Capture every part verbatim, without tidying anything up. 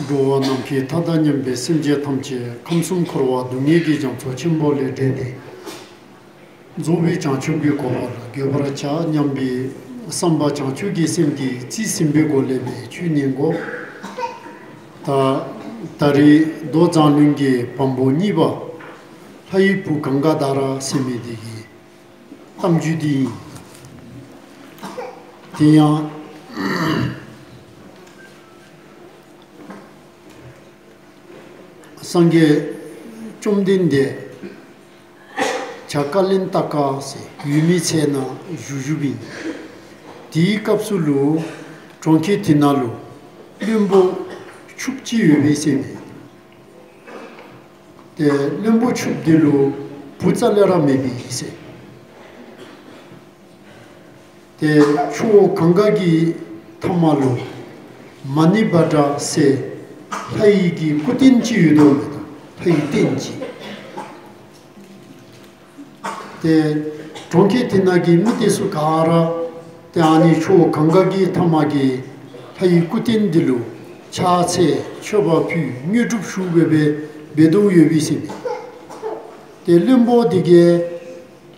འགྲོ་བ་ནམ་མཁའི་མཐའ་དང་མཉམ་པའི་སེམས་ཅན་ཐམས་ཅད་ཁམས་གསུམ་འཁོར་བ་སྡུག་བསྔལ་གྱི་རྒྱ་མཚོ་ཆེན་པོ་ལས་བསྒྲལ་ཏེ། རྫོགས་པའི་བྱང་ཆུབ་ཀྱི་གོ་འཕང་ལ་འགོད་པར་བྱ་སྙམ་པའི་བསམ་པ་བྱང་ཆུབ་ཀྱི་སེམས་ཀྱིས་རྩིས་ཟིན་པའི་སྒོ་ལས་སྦེ་ཆོས་ཉན་དགོ། ད་ད་རེས་མདོ་མཛངས་བླུན་གྱི་བམ་པོ་གཉིས་པ། ལྷ་ཡི་བུ་གངྒཱ་དྷ་ར་ཟེར་མི་དེ་གི་གཏམ་རྒྱུད་འདི་ཨིན། དེ་ཡང་སངས་རྒྱས་བཅོམ་ལྡན་འདས་བྱ་ཀ་ལན་ཏ་ཀ་ཟེར་ཡུལ་མི་ཚལ་ནང་བཞུགས་བཞུགསཔ་ཨིན། དེའི་སྐབས་སུ་ལུ་གྲོང་ཁྱེར་དེ་ནང་ལུ་བློན་པོ་ཕྱུགཔོ་ཅིག་ཡོད་པས་ཟེར་མས། ཏེ་བློན་པོ་ཕྱུགཔོ་དེ་ལུ་བུ་རྩ་ལས་ར་མེད་པས་ཟེར། ཏེ་ཆུ་བོ་གངྒཱ་གི་མཐའ་མ་ལུ་མ་ཎི་བྷ་དྲ་ཟེར་ལྷ་ཡི་གི་སྐུ་རྟེན་ཅིག་ཡོད་དོ་མས་ད། ལྷ་ཡི་རྟེན་ཅིག། ཏེ་གྲོང་ཁྱེར་དེ་ནང་གི་མི་དེ་ཚུ་ག་ར་ཏེ་ཨ་ནི་ཆུ་བོ་གངྒཱ་གི་མཐའ་མ་གི་ལྷ་ཡི་སྐུ་རྟེན་འདི་ལུ་ཕྱག་འཚལ་མཆོད་པ་ཕུལ་དངོས་གྲུབ་ཞུ་སྦེ་སྦེ་འབད་དོ་ཡོད་པས་ཟེར་མས། ཏེ་བློན་པོ་དེ་གིས་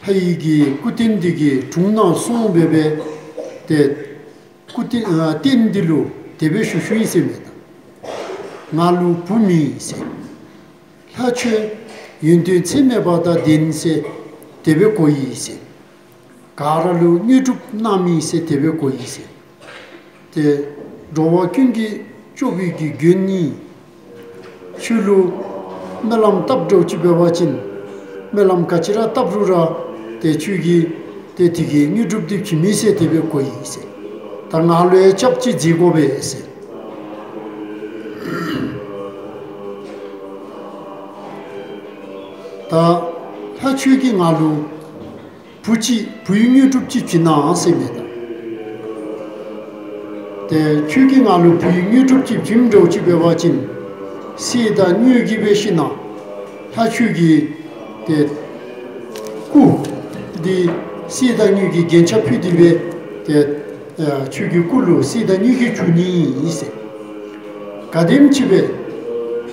ལྷ་ཡི་གི་སྐུ་རྟེན་འདི་གི་དྲུང་ནང་སོང་སྦེ་སྦེ་ཏེ་སྐུ་རྟེན་ཨ་རྟེན་འདི་ལུ་དེ་སྦེ་ཞུ་ཞུཝ་ཨིན་ཟེར་མས་ད། ང་ལུ་བུ་མེད་ཟེར། ལྷ་ཁྱོད་ཡོན་ཏན་ཚད་མེད་པ་དང་ལྡན་ཟེར་དེ་སྦེ་གོ་ཡི་ཟེར། ག་ར་ལུ་དངོས་གྲུབ་གནངམ་ཨིན་ཟེར་དེ་སྦེ་གོ་ཡི་ཟེར། ཏེ་འགྲོ་བ་ཀུན་གྱི་སྐྱོབ་པའི་གི་མགོན་ཨིན། ཁྱོད་ལུ་སྨོན་ལམ་བཏབ་འགྱོ་ཅིག་འབད་བ་ཅིན་སྨོན་ལམ་ག་ཅི་ར་བཏབ་རུང་ར་ཏེ་ཁྱོད་ཀྱིས་ཏེ་དེ་གི་དངོས་གྲུབ་འདི་བྱིན་མས་ཟེར་དེ་སྦེ་གོ་ཡི་ཟེར། ད་ང་ལུ་ཡང་སྐྱབས་ཅིག་མཛད་དགོ་པས་ཟེར། ད་ལྷ་ཁྱོད་ཀྱིས་ང་ལུ་བུ་ཅིག་བུའི་དངོས་གྲུབ་ཅིག་བྱིན་གནང་ཟེར་མས་ད། ཏེ་ཁྱོད་ཀྱིས་ང་ལུ་བུའི་དངོས་གྲུབ་ཅིག་བྱིན་འགྱོ་ཅིག་འབད་བ་ཅིན་གསེར་དང་དངུལ་གྱིས་འབད་ཞིནམ་ལས་ལྷ་ཁྱོད་ཀྱི་ཏེ་སྐུ་འདི་གསེར་དང་དངུལ་གྱི་རྒྱན་ཆ་ཕུལ་ཏེ་སྦེ་ཏེ་ཨ་ཁྱོད་ཀྱི་སྐུ་ལུ་གསེར་དང་དངུལ་གྱིས་བྱུག་ནི་ཨིན་ཟེར། ག་དེམ་ཅིག་སྦེ་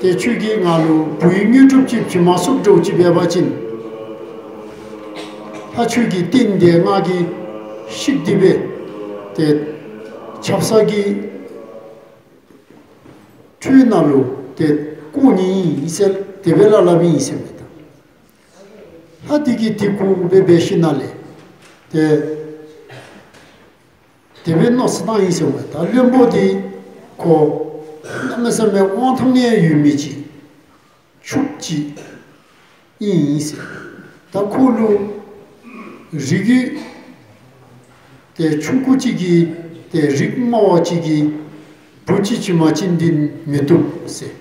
ཏེ་ཁྱོད་ཀྱིས་ང་ལུ་བུའི་དངོས་གྲུབ་ཅིག་བྱིན་མ་ཚུགསཔ་འགྱོ་ཅིག་འབད་བ་ཅིན་ལྷ་ཁྱོད་ཀྱི་རྟེན་འདི་ང་གིས་བཤིག་སྟེ་སྦེ་ཏེ་ཆབ་གསང་གི་ཁྲོད་ནང་ལུ་ཏེ་བཀོ་ནི་ཨིན་ཟེར་དེ་སྦེ་སླབ་སླབ་ཨིན་ཟེར་མས་ད། ལྷ་དེ་གིས་དེ་གོ་སྦེ་འབད་ཞིནམ་ལས་ཏེ་དེ་སྦེ་མནོ་བསམ་བཏང་ཡི་ཟེར་མས། ད་བློན་པོ་དེ་ཁོ་གནམ་མེད་ས་མེད་དབང་ཐང་ཡང་ཡོད་མི་ཅིག་ཕྱུགཔོ་ཅིག་ཨིན་ཟེར། ད་ཁོ་ལུ་རིགས་ཀྱི་ཏེ་ཆུང་ཀུ་ཅིག་གིས་ཏེ་རིགས་དམའ་བ་ཅིག་གིས་བུ་ཅིག་བྱིན་མ་བྱིན་འདི་མི་བཏུབ་ཟེར།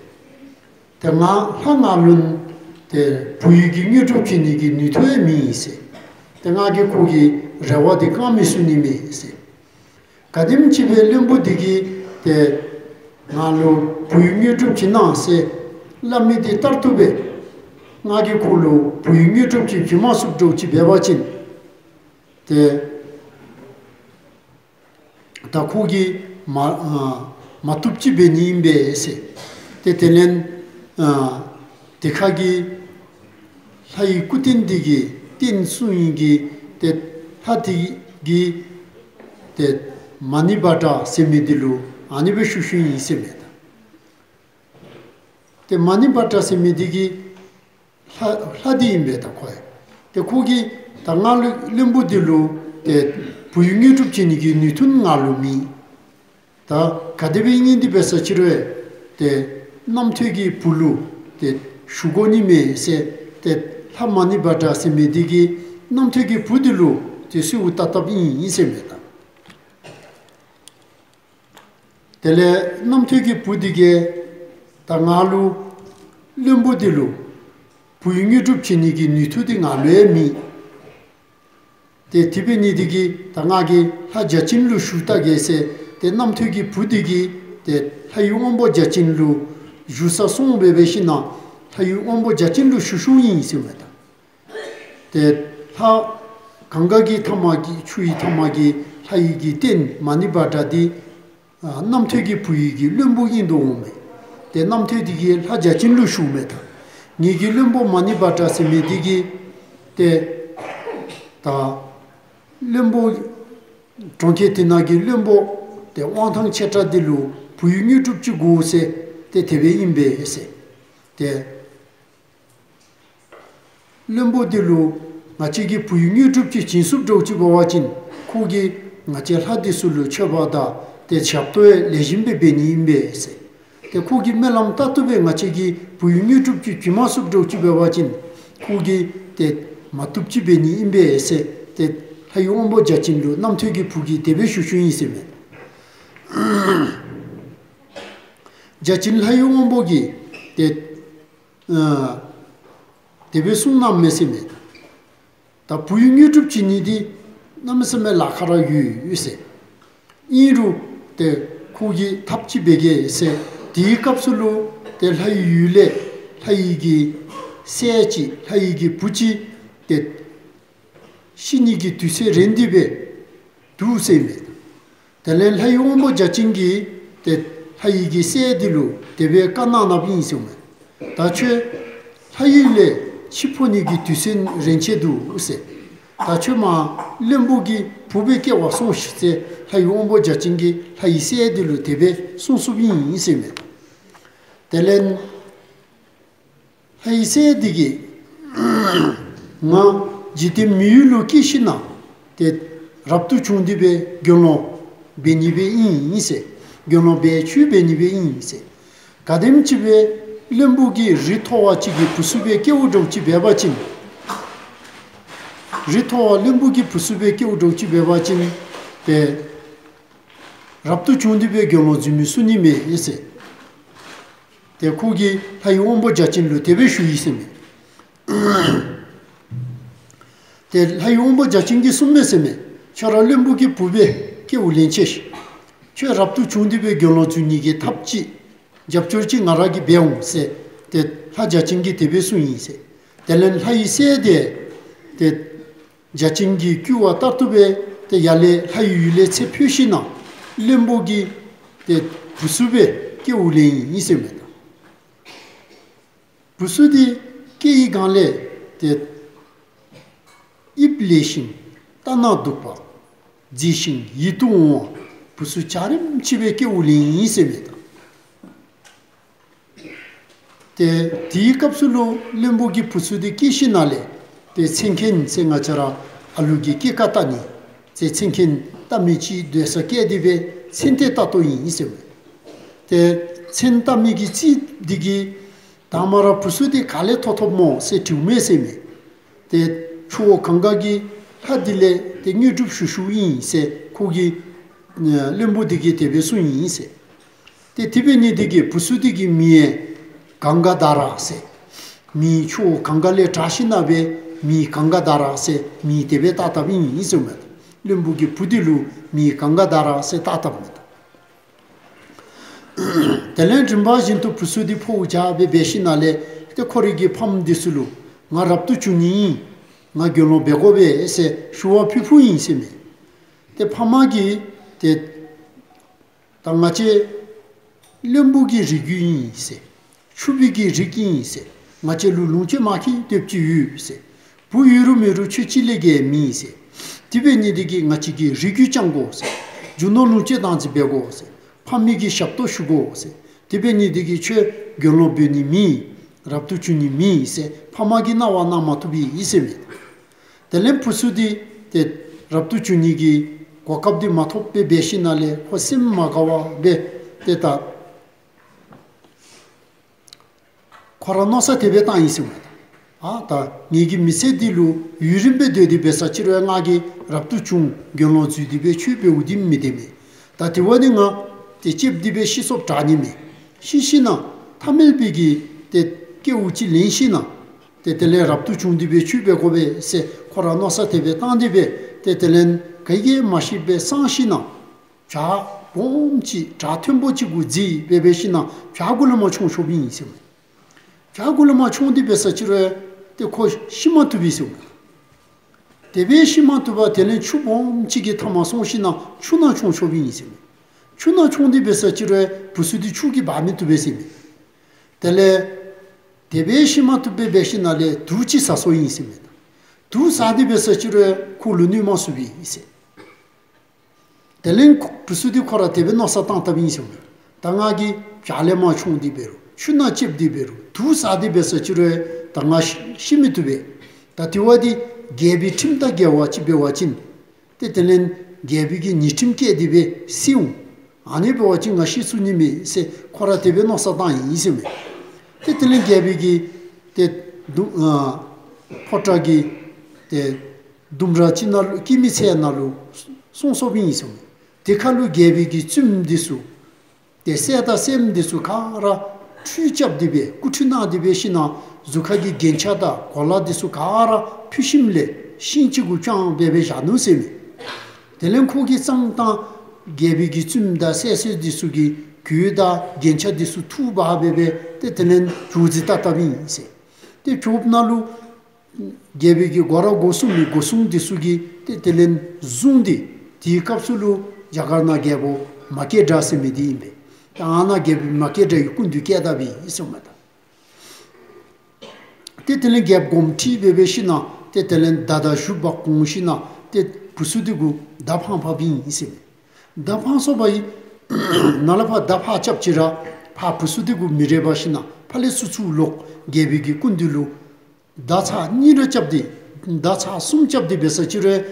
ཏེ་ང་ལྷ་ང་ལུ་ཏེ་བུ་ཡི་གི་དངོས་གྲུབ་བྱིན་ནི་གི་ནུས་མཐུ་ཡང་མེད་ཟེར། ཏེ་ང་གིས་ཁོ་གི་རེ་བ་འདི་བསྐང་མི་ཚུགས་ནི་མས་ཟེར། ག་དེམ་ཅིག་སྦེ་བློན་པོ་འདི་གིས་ཏེ་ང་ལུ་བུ་ཡི་དངོས་གྲུབ་བྱིན་གནང་ཟེར་སླབ་མི་འདི་ལྟར་དུ་སྦེ་ང་གིས་ཁོ་ལུ་བུ་ཡི་དངོས་གྲུབ་ཅིག་བྱིན་མ་ཚུགསཔ་འགྱོ་ཅིག་འབད་བ་ཅིན་ཏེ་ད་ཁོ་གིས་མ་ཨ་མ་བཏུབ་ཅིག་འབད་ནི་ཨིན་པས་ཟེར། ཏེ་དེ་ལས་ཨ་དེ་ཁ་གི་ལྷ་ཡི་སྐུ་རྟེན་འདི་གི་རྟེན་སྲུང་ཡི་གི་ཏེ་ལྷ་དེ་གིས་ཏེ་མ་ཎི་བྷ་དྲ་ཟེར་མི་འདི་ལུ་ཨ་ནི་སྦེ་ཞུ་ཞུཝ་ཨིན་ཟེར་མས་ད། ཏེ་མ་ཎི་བྷ་དྲ་ཟེར་མི་འདི་གི་ལྷ་ལྷ་འདི་ཨིན་པས་ད་ཁོ་ཡང་། ཏེ་ཁོ་གིས་ད་ང་ལུ་བློན་པོ་འདི་ལུ་ཏེ་བུ་ཡི་དངོས་གྲུབ་བྱིན་ནི་གི་ནུས་མཐུ་ང་ལུ་མེད། ད་ག་དེ་སྦེ་ཨིན་ཏེ་འབད་ས་ཅི་རུང་ཏེ་རྣམ་ཐོས་ཀྱི་བུ་ལུ་ཏེ་ཞུ་དགོ་ནི་མས་ཟེར་ཏེ་ལྷ་མ་ཎི་བྷ་དྲ་ཟེར་མི་འདི་གིས་རྣམ་ཐོས་ཀྱི་བུ་འདི་ལུ་ཏེ་གསོལཝ་བཏབ་བཏབཔ་ཨིན་ཨིན་ཟེར་མས་ད། དེ་ལས་རྣམ་ཐོས་ཀྱི་བུ་འདི་གིས་ད་ང་ལུ་བློན་པོ་འདི་ལུ་བུ་ཡི་དངོས་གྲུབ་བྱིན་ནི་གི་ནུས་མཐུ་འདི་ང་ལུ་ཡང་མེད། ཏེ་དེ་འབད་ནི་འདི་གིས་ད་ང་གིས་ལྷ་བརྒྱ་བྱིན་ལུ་ཞུ་བལྟ་གེ་ཟེར་ཏེ་རྣམ་ཐོས་ཀྱི་བུ་འདི་གིས་ཏེ་ལྷ་ཡི་དབང་པོ་བརྒྱ་བྱིན་ལུ་ཞུ་ས་སོང་སྦེ་འབད་ཞིནམ་ལས་ལྷ་ཡི་དབང་པོ་བརྒྱ་བྱིན་ལུ་ཞུ་ཞུཝ་ཨིན་ཟེར་མས་ད། ཏེ་ལྷ་གངྒཱ་གི་མཐའ་མ་གི་ཆུ་ཡི་མཐའ་མ་གི་ལྷ་ཡི་གི་རྟེན་མ་ཎི་བྷ་དྲ་འདི་ཨ་རྣམ་ཐོས་ཀྱི་བུ་ཡི་གི་བློན་པོ་ཨིན་དོ་འོང་མས། ཏེ་རྣམ་ཐོས་འདི་གིས་ལྷ་བརྒྱ་བྱིན་ལུ་ཞུཝ་མས། ད་ངེ་གི་བློན་པོ་མ་ཎི་བྷ་དྲ་ཟེར་མི་འདི་གིས་ཏེ་ད་བློན་པོ་གྲོང་ཁྱེར་དེ་ནང་གི་བློན་པོ་ཏེ་དབང་ཐང་ཆེ་དྲགས་འདི་ལུ་བུ་ཡུག་དངོས་གྲུབ་ཅིག་དགོ་ཟེར་ཏེ་དེ་སྦེ་ཨིན་པས་ཟེར། ཏེ་བློན་པོ་འདི་ལུ་ང་བཅས་ཀྱིས་བུ་ཡུག་དངོས་གྲུབ་ཅིག་བྱིན་ཚུགསཔ་འདྲཝ་ཅིག་འབད་བ་ཅིན་ཁོ་གིས་ང་བཅས་ལྷ་འདི་ཚུ་ལུ་མཆོད་པ་དང་ཏེ་ཞབས་ཏོག་ཡང་ལེགས་ཤོམ་སྦེ་འབད་ནི་ཨིན་པས་ཟེར། ཏེ་ཁོ་གིས་སྨོན་ལམ་བཏབ་བཏུབ་སྦེ་ང་བཅས་ཀྱིས་བུ་ཡུག་དངོས་གྲུབ་ཅིག་བྱིན་མ་ཚུགསཔ་འདྲཝ་ཅིག་འབད་བ་ཅིན་ཁོ་གིས་ཏེ་མ་བཏུབ་ཅིག་འབད་ནི་ཨིན་པས་ཟེར་ཏེ་ལྷ་ཡི་དབང་པོ་བརྒྱ་བྱིན་ལུ་རྣམ་ཐོས་ཀྱི་བུ་གིས་དེ་སྦེ་ཞུ་ཞུཝ་ཨིན་ཟེར་མས། བརྒྱ་བྱིན་ལྷ་ཡི་དབང་པོ་གིས་ཏེ་ཨ་དེ་སྦེ་གསུངས་གནངམ་མས་ཟེར་མས། ད་བུ་ཡུག་དངོས་གྲུབ་བྱིན་ནི་འདི་གནམ་མེད་ས་མེད་ལཱ་ཁག་ར་ཡོད་ཡོད་ཟེར། ཨིན་རུང་ཏེ་ཁོ་གིས་ཐབས་ཅིག་འབད་གེ་ཟེར། དེའི་སྐབས་སུ་ལུ་ཏེ་ལྷ་ཡི་ཡུལ་ལས་ལྷ་ཡི་གི་སྲས་ཅིག་ལྷ་ཡི་གི་བུ་ཅིག་ཏེ་ཤི་ནི་གི་དུས་ཚོད་རན་ཏེ་སྦེ་འདུག་ཟེར་མས། དེ་ལས་ལྷ་ཡི་དབང་པོ་བརྒྱ་བྱིན་གྱིས་ཏེ་ལྷ་ཡི་གི་སྲས་འདི་ལུ་དེ་སྦེ་བཀའ་གནང་གནངམ་ཨིན་ཟེར་མས། ད་ཁྱོད་ལྷ་ཡུལ་ལས་འཆི་འཕོ་ནི་གི་དུས་ཚོད་རན་ཆི་འདུག་ཟེར། ད་ཁྱོད་མར་བློན་པོ་གི་བུ་སྦེ་སྐྱེ་བར་སོང་ཤིག་ཟེར་ལྷ་ཡི་དབང་པོ་བརྒྱ་བྱིན་གྱིས་ལྷ་ཡི་སྲས་འདི་ལུ་དེ་སྦེ་གསུངས་གསུངསམ་ཨིན་ཟེར་མས། དེ་ལས་ལྷ་ཡི་སྲས་འདི་གིས་ང་འཇིག་རྟེན་མི་ཡུལ་ལུ་སྐྱེས་ཞིནམ་ལས་ཏེ་རབ་ཏུ་བྱུང་སྟེ་སྦེ་དགེ་སློང་འབད་ནི་སྦེ་ཨིན་ཟེར། དགེ་སློང་སྦེ་ཆོས་འབད་ནི་སྦེ་ཨིན་ཟེར། གལ་སྲིད་ཅིག་སྦེ་བློན་པོ་གིས་རིགས་མཐོ་བ་ཅིག་གི་བུ་ཚུ་སྦེ་སྐྱེཝ་འདྲཝ་ཅིག་འབད་བ་ཅིན་རིགས་མཐོ་བ་བློན་པོ་གི་བུ་ཚུ་སྦེ་སྐྱེཝ་འདྲཝ་ཅིག་འབད་བ་ཅིན་ཏེ་རབ་ཏུ་བྱུང་སྟེ་སྦེ་དགེ་སློང་འཛུལ་མི་ཚུགས་ནི་མས་ཟེར། ཏེ་ཁོ་གིས་ལྷ་ཡི་དབང་པོ་བརྒྱ་བྱིན་ལུ་དེ་སྦེ་ཞུ་ཡི་ཟེར་མས། ཏེ་ལྷ་ཡི་དབང་པོ་བརྒྱ་བྱིན་གྱིས་གསུངསམ་མས་ཟེར་མས། ཁྱོད་ར་བློན་པོ་གི་བུ་སྦེ་སྐྱེཝ་ལེན་ཆི་ཤིག། ཁྱོད་རབ་ཏུ་བྱུང་སྟེ་སྦེ་དགེ་སློང་འཛུལ་ནི་གི་ཐབས་ཅིག་རྒྱབ་སྐྱོར་ཅིག་ང་ར་གིས་འབད་འོང་ཟེར་ཏེ་ལྷ་བརྒྱ་བྱིན་གྱིས་དེ་སྦེ་གསུངས་ཡི་ཟེར། དེ་ལས་ལྷ་ཡི་སྲས་དེ་ཏེ་བརྒྱ་བྱིན་གྱིས་བསྐུལ་བ་ལྟར་དུ་སྦེ་ཏེ་ཡར་ལས་ལྷ་ཡི་ཡུལ་ལས་ཚེ་འཕོས་ཞིནམ་ལས་བློན་པོ་གི་ཏེ་བུ་ཚུ་སྦེ་སྐྱེཝ་ལེན་ཡི་ཟེར་མས། བུ་ཚུ་འདི་སྐྱེ་བའི་སྒང་ལས་ཏེ་དབྱིབས་ལེགས་ཤིང་ལྟ་ན་སྡུག་པ་མཛེས་ཤིང་ཡིད་དུ་འོང་བ་བུ་ཚུ་འཇའ་རིསམོ་ཅིག་སྦེ་སྐྱེཝ་ལེན་ཡི་ཟེར་མས་ད། ཏེ་དེའི་སྐབས་སུ་ལུ་བློན་པོ་གི་བུ་ཚུ་འདི་སྐྱེས་ཞིནམ་ལས་ཏེ་མཚན་མཁན་ཟེར་ང་བཅས་ར་ཨ་ལུ་གི་སྐྱེས་སྐར་བལྟ་ནི་ཟེར་མཚན་མཁན་བལྟ་མི་ཅིག་སྡོད་ས་བསྐྱལ་ཏེ་སྦེ་མཚན་དེ་བལྟ་དོ་ཨིན་ཟེར་མས། ཏེ་མཚན་བལྟ་མི་གི་རྩིས་འདི་གིས་དང་པ་ར་བུ་ཚུ་འདི་ག་ལས་ཐོབ་ཐོབ་སྨོ་ཟེར་དྲིཝ་མས་ཟེར་མས། ཏེ་ཆུ་བོ་གངྒཱ་གི་ལྷ་འདི་ལས་ཏེ་དངོས་གྲུབ་ཞུ་ཞུཝ་ཨིན་ཟེར་ཁོ་གིས་ཨེ་བློན་པོ་འདི་གིས་དེ་སྦེ་གསུངས་ཡི་ཟེར། ཏེ་དེ་འབད་ནི་འདི་གིས་བུ་ཚུ་འདི་གི་མིང་ཡང་གངྒཱ་དྷ་ར་ཟེར། མིང་ཆུ་བོ་གངྒཱ་ལས་དྲངས་ཞིནམ་ལས་སྦེ་མིང་གངྒཱ་དྷ་ར་ཟེར་མིང་དེ་སྦེ་བཏགས་བཏགསཔ་ཨིན་ཟེར་མས། བློན་པོ་གི་བུ་འདི་ལུ་མིང་གངྒཱ་དྷ་ར་ཟེར་བཏགས་བཏགསཔ་མས། དེ་ལས་རིམ་པ་བཞིན་དུ་བུ་ཚུ་འདི་འཕོཝ་བྱ་སྦེ་འབད་ཞིནམ་ལས་ཏེ་ཁོ་རའི་གི་ཕམ་འདི་ཚུ་ལུ་ང་རབ་ཏུ་བྱུང་ནི་ཨིན། ང་དགེ་སློང་འབད་དགོ་པས་ཟེར་ཞུ་བ་ཕུལ་ཕུལཝ་ཨིན་ཟེར་མས། ཏེ་ཕ་མ་གིས་ཏེ་ད་ང་བཅས་བློན་པོ་གི་རིགས་རྒྱུད་ཨིན་ཟེར། ཕྱུག་པོའི་གི་རིགས་ཨིན་ཟེར། ང་བཅས་ལུ་ལོངས་སྤྱོད་མ་ཁེ་དོད་ཅིག་ཡོད་ཟེར། བུ་ཡོད་རུང་མེད་རུང་ཁྱོད་གཅིག་ལས་བརྒལ་མེད་ཟེར། དེ་འབད་ནི་འདི་གིས་ང་བཅས་ཀྱི་རིགས་རྒྱུད་བསྐྱང་དགོ་ཟེར། རྒྱུ་ནོར་ལོངས་སྤྱོད་དང་རྩིས་འབད་དགོ་ཟེར། ཕ་མའི་གི་ཞབས་ཏོག་ཞུ་དགོ་ཟེར། དེ་འབད་ནི་འདི་གིས་ཁྱོད་དགེ་སློང་འབད་ནི་མེད། རབ་ཏུ་བྱུང་ནི་མེད་ཟེར་ཕ་མ་གིས་གནང་བ་གནང་མ་བཏུབ་པས་ཟེར་མས། དེ་ལས་བུ་ཚུ་འདི་ཏེ་རབ་ཏུ་བྱུང་ནི་གི་གོ་སྐབས་འདི་མ་ཐོབ་སྦེ་འབད་ཞིནམ་ལས་ཁོ་སེམས་མ་དགའ་བར་སྦེ་ཏེ་ད་ཁོ་ར་མནོ་བསམ་དེ་སྦེ་བཏང་ཡི་ཟེར་མས། ཨ་ད་ངེ་གི་མི་ཚེ་འདི་ལུ་ཡུན་རིངམོ་སྦེ་སྡོད་དེ་འབད་ས་ཅིག་རུང་ང་གིས་རབ་ཏུ་བྱུང་དགེ་སློང་འཛུལ་ཏེ་སྦེ་ཆོས་འབདཝ་འདི་མི་བདེན་མས། ད་དེ་བ་འདི་ང་ཏེ་ལྕེབ་སྟེ་སྦེ་ཤི་སོངམ་དྲག་ནི་མས། ཤི་ཞིནམ་ལས་ཐ་མལ་པའི་གི་ཏེ་སྐྱེ་བ་ཅིག་ལེན་ཞིནམ་ལས་ཏེ་དེ་ལས་རབ་ཏུ་བྱུང་སྟེ་སྦེ་ཆོས་འབད་དགོ་པས་ཟེར་ཁོ་ར་མནོ་བསམ་དེ་སྦེ་བཏང་སྟེ་སྦེ་ཏེ་དེ་ལས་ག་གིས་མ་ཤེས་པར་སངས་ཞིནམ་ལས་བྱག་སྦོམ་ཅིག་བྱག་མཐོན་པོ་ཅིག་གུ་འཛེགས་སྦེ་འབད་ཞིནམ་ལས་བྱག་གུ་ལས་མར་མཆོངས་མཆོངསཔ་ཨིན་ཟེར་མས། བྱག་གུ་ལས་མར་མཆོངས་ཏེ་འབད་ས་ཅིག་རུང་ཏེ་ཁོ་ཤི་མ་བཏུབ་པས་ཟེར་མས། དེ་སྦེ་ཤི་མ་བཏུབ་པར་དེ་ལས་ཆུ་སྦོམ་ཅིག་གི་མཐའ་མར་སོང་ཞིནམ་ལས་ཆུ་ནང་མཆོངས་མཆོངསཔ་ཨིན་ཟེར་མས། ཆུ་ནང་མཆོངས་ཏེ་འབད་ས་ཅིག་རུང་བུ་ཚུ་འདི་ཆུ་གིས་འབག་མི་བཏུབ་པས་ཟེར་མས། དེ་ལས་དེ་སྦེ་ཤི་མ་བཏུབ་པར་འབད་ཞིནམ་ལས་དུག་ཅིག་ཟ་སོ་ཡི་ཟེར་མས། དུག་ཟ་སྟེ་འབད་ས་ཅིག་རུང་ཁོ་ལུ་གནོད་མ་ཚུགས་པས་ཟེར། དེ་ལས་བུ་ཚུ་འདི་ཁོ་ར་དེ་སྦེ་མནོ་བསམ་བཏང་བཏངམ་ཨིན་ཟེར་མས། ད་ང་གིས་བྱག་ལས་མར་མཆོངས་ཏེ་འབད་རུང་ཆུ་ནང་ལྕེབས་ཏེ་འབད་རུང་དུག་ཟ་སྟེ་འབད་ས་ཅིག་རུང་ད་ང་ཤི་ཤི་མི་བཏུབ་པས། ད་དེ་བ་འདི་རྒྱལ་པོའི་ཁྲིམས་དང་འགལ་བ་ཅིག་འབད་བ་ཅིན་ཏེ་དེ་ལས་རྒྱལ་པོ་གིས་ཉེས་ཁྲིམས་བཀལ་ཏེ་སྦེ་བསད་འོང་། ཨ་ནི་འབད་བ་ཅིན་ང་ཤི་ཚུགས་ནི་མས་ཟེར་ཁོ་ར་དེ་སྦེ་མནོ་བསམ་བཏང་ཡི་ཟེར་མས། ཏེ་དེ་ལས་རྒྱལ་པོ་གིས་ཏེ་དུ་ཨ་ཕོ་བྲང་གི་ཏེ་ལྡུམ་ར་ཅིག་ནང་ལུ་སྐྱེད་མོས་ཚལ་ནང་ལུ་སོང་སོཔ་ཨིན་ཟེར་མས། དེ་ཁར་ལུ་རྒྱལ་པོ་གི་བཙུནམོ་འདི་ཚུ་ཏེ་སྲས་དང་སྲསམོ་འདི་ཚུ་ག་ར་ཁྲུས་རྐྱབ་སྟེ་སྦེ་སྐུ་ཁྲུས་གནང་སྟེ་འབད་ཞིནམ་གཟུགས་ཁ་གི་རྒྱན་ཆ་དང་གོ་ལ་འདི་ཚུ་ག་ར་ཕུད་ཞིནམ་ལས་ཤིང་ཅིག་གུ་བརྐྱངས་སྦེ་སྦེ་བཞག་ནུག་ཟེར་མས། དེ་ལས་ཁོ་གིས་བཙོང་བཏང་རྒྱལ་པོ་གི་བཙུནམོ་དང་སྲས་སྲས་འདི་ཚུ་གི་གོས་དང་རྒྱན་ཆ་འདི་ཚུ་འཐུ་འབག་སྦེ་སྦེ་ཏེ་དེ་ལས་བྱོག་ཟེར་བཏང་བཏངམ་ཨིན་ཟེར། ཏེ་བྱོགཔ་ད་ལུ་རྒྱལ་པོ་གི་སྒོ་ར་སྒོ་སྲུང་མི་སྒོ་སྲུང་འདི་ཚུ་གིས་ཏེ་དེ་ལས་བཟུང་སྟེ་དེའི་སྐབས་སུ་ལུ་རྒྱ་གར་ནང་རྒྱལ་པོ་མ་སྐྱེས་དགྲ་ཟེར་མི་འདི་ཨིན་པས། ཏེ་ཨ་ནཱ་རྒྱལ་པོ་མ་སྐྱེས་དགྲ་གི་སྐུ་མདུན་བསྐྱལ་བཏངམ་ཨིན་ཟེར་མས་ད། ཏེ་དེ་ལས་རྒྱལཔོ་དགོངསམ་ཁྲེལ་སྦེ་སྦེ་ཞིནམ་ཏེ་དེ་ལས་མདའ་དང་གཞུ་འབག་འོང་ཞིནམ་ཏེ་བུ་ཚུ་འདི་གུ་མདའ་འཕང་འཕངམ་ཨིན་ཟེར་མས། མདའ་འཕང་སོང་བའི་ནཱ་ལས་ཕར་མདའ་འཕང་རྐྱབ་ཅི་ར་ཕར་བུ་ཚུ་འདི་གུ་མི་རེག་པར་ཞིནམ་ཕར་ལས་ཚུར་ཚུར་ལོག་རྒྱལ་པོ་གི་སྐུ་མདུན་ལུ་མདའ་ཚར་གཉིས་རེ་རྐྱབ་སྟེ་མདའ་ཚར་གསུམ་རྐྱབ་སྟེ་འབད་ས་ཅིག་རུང་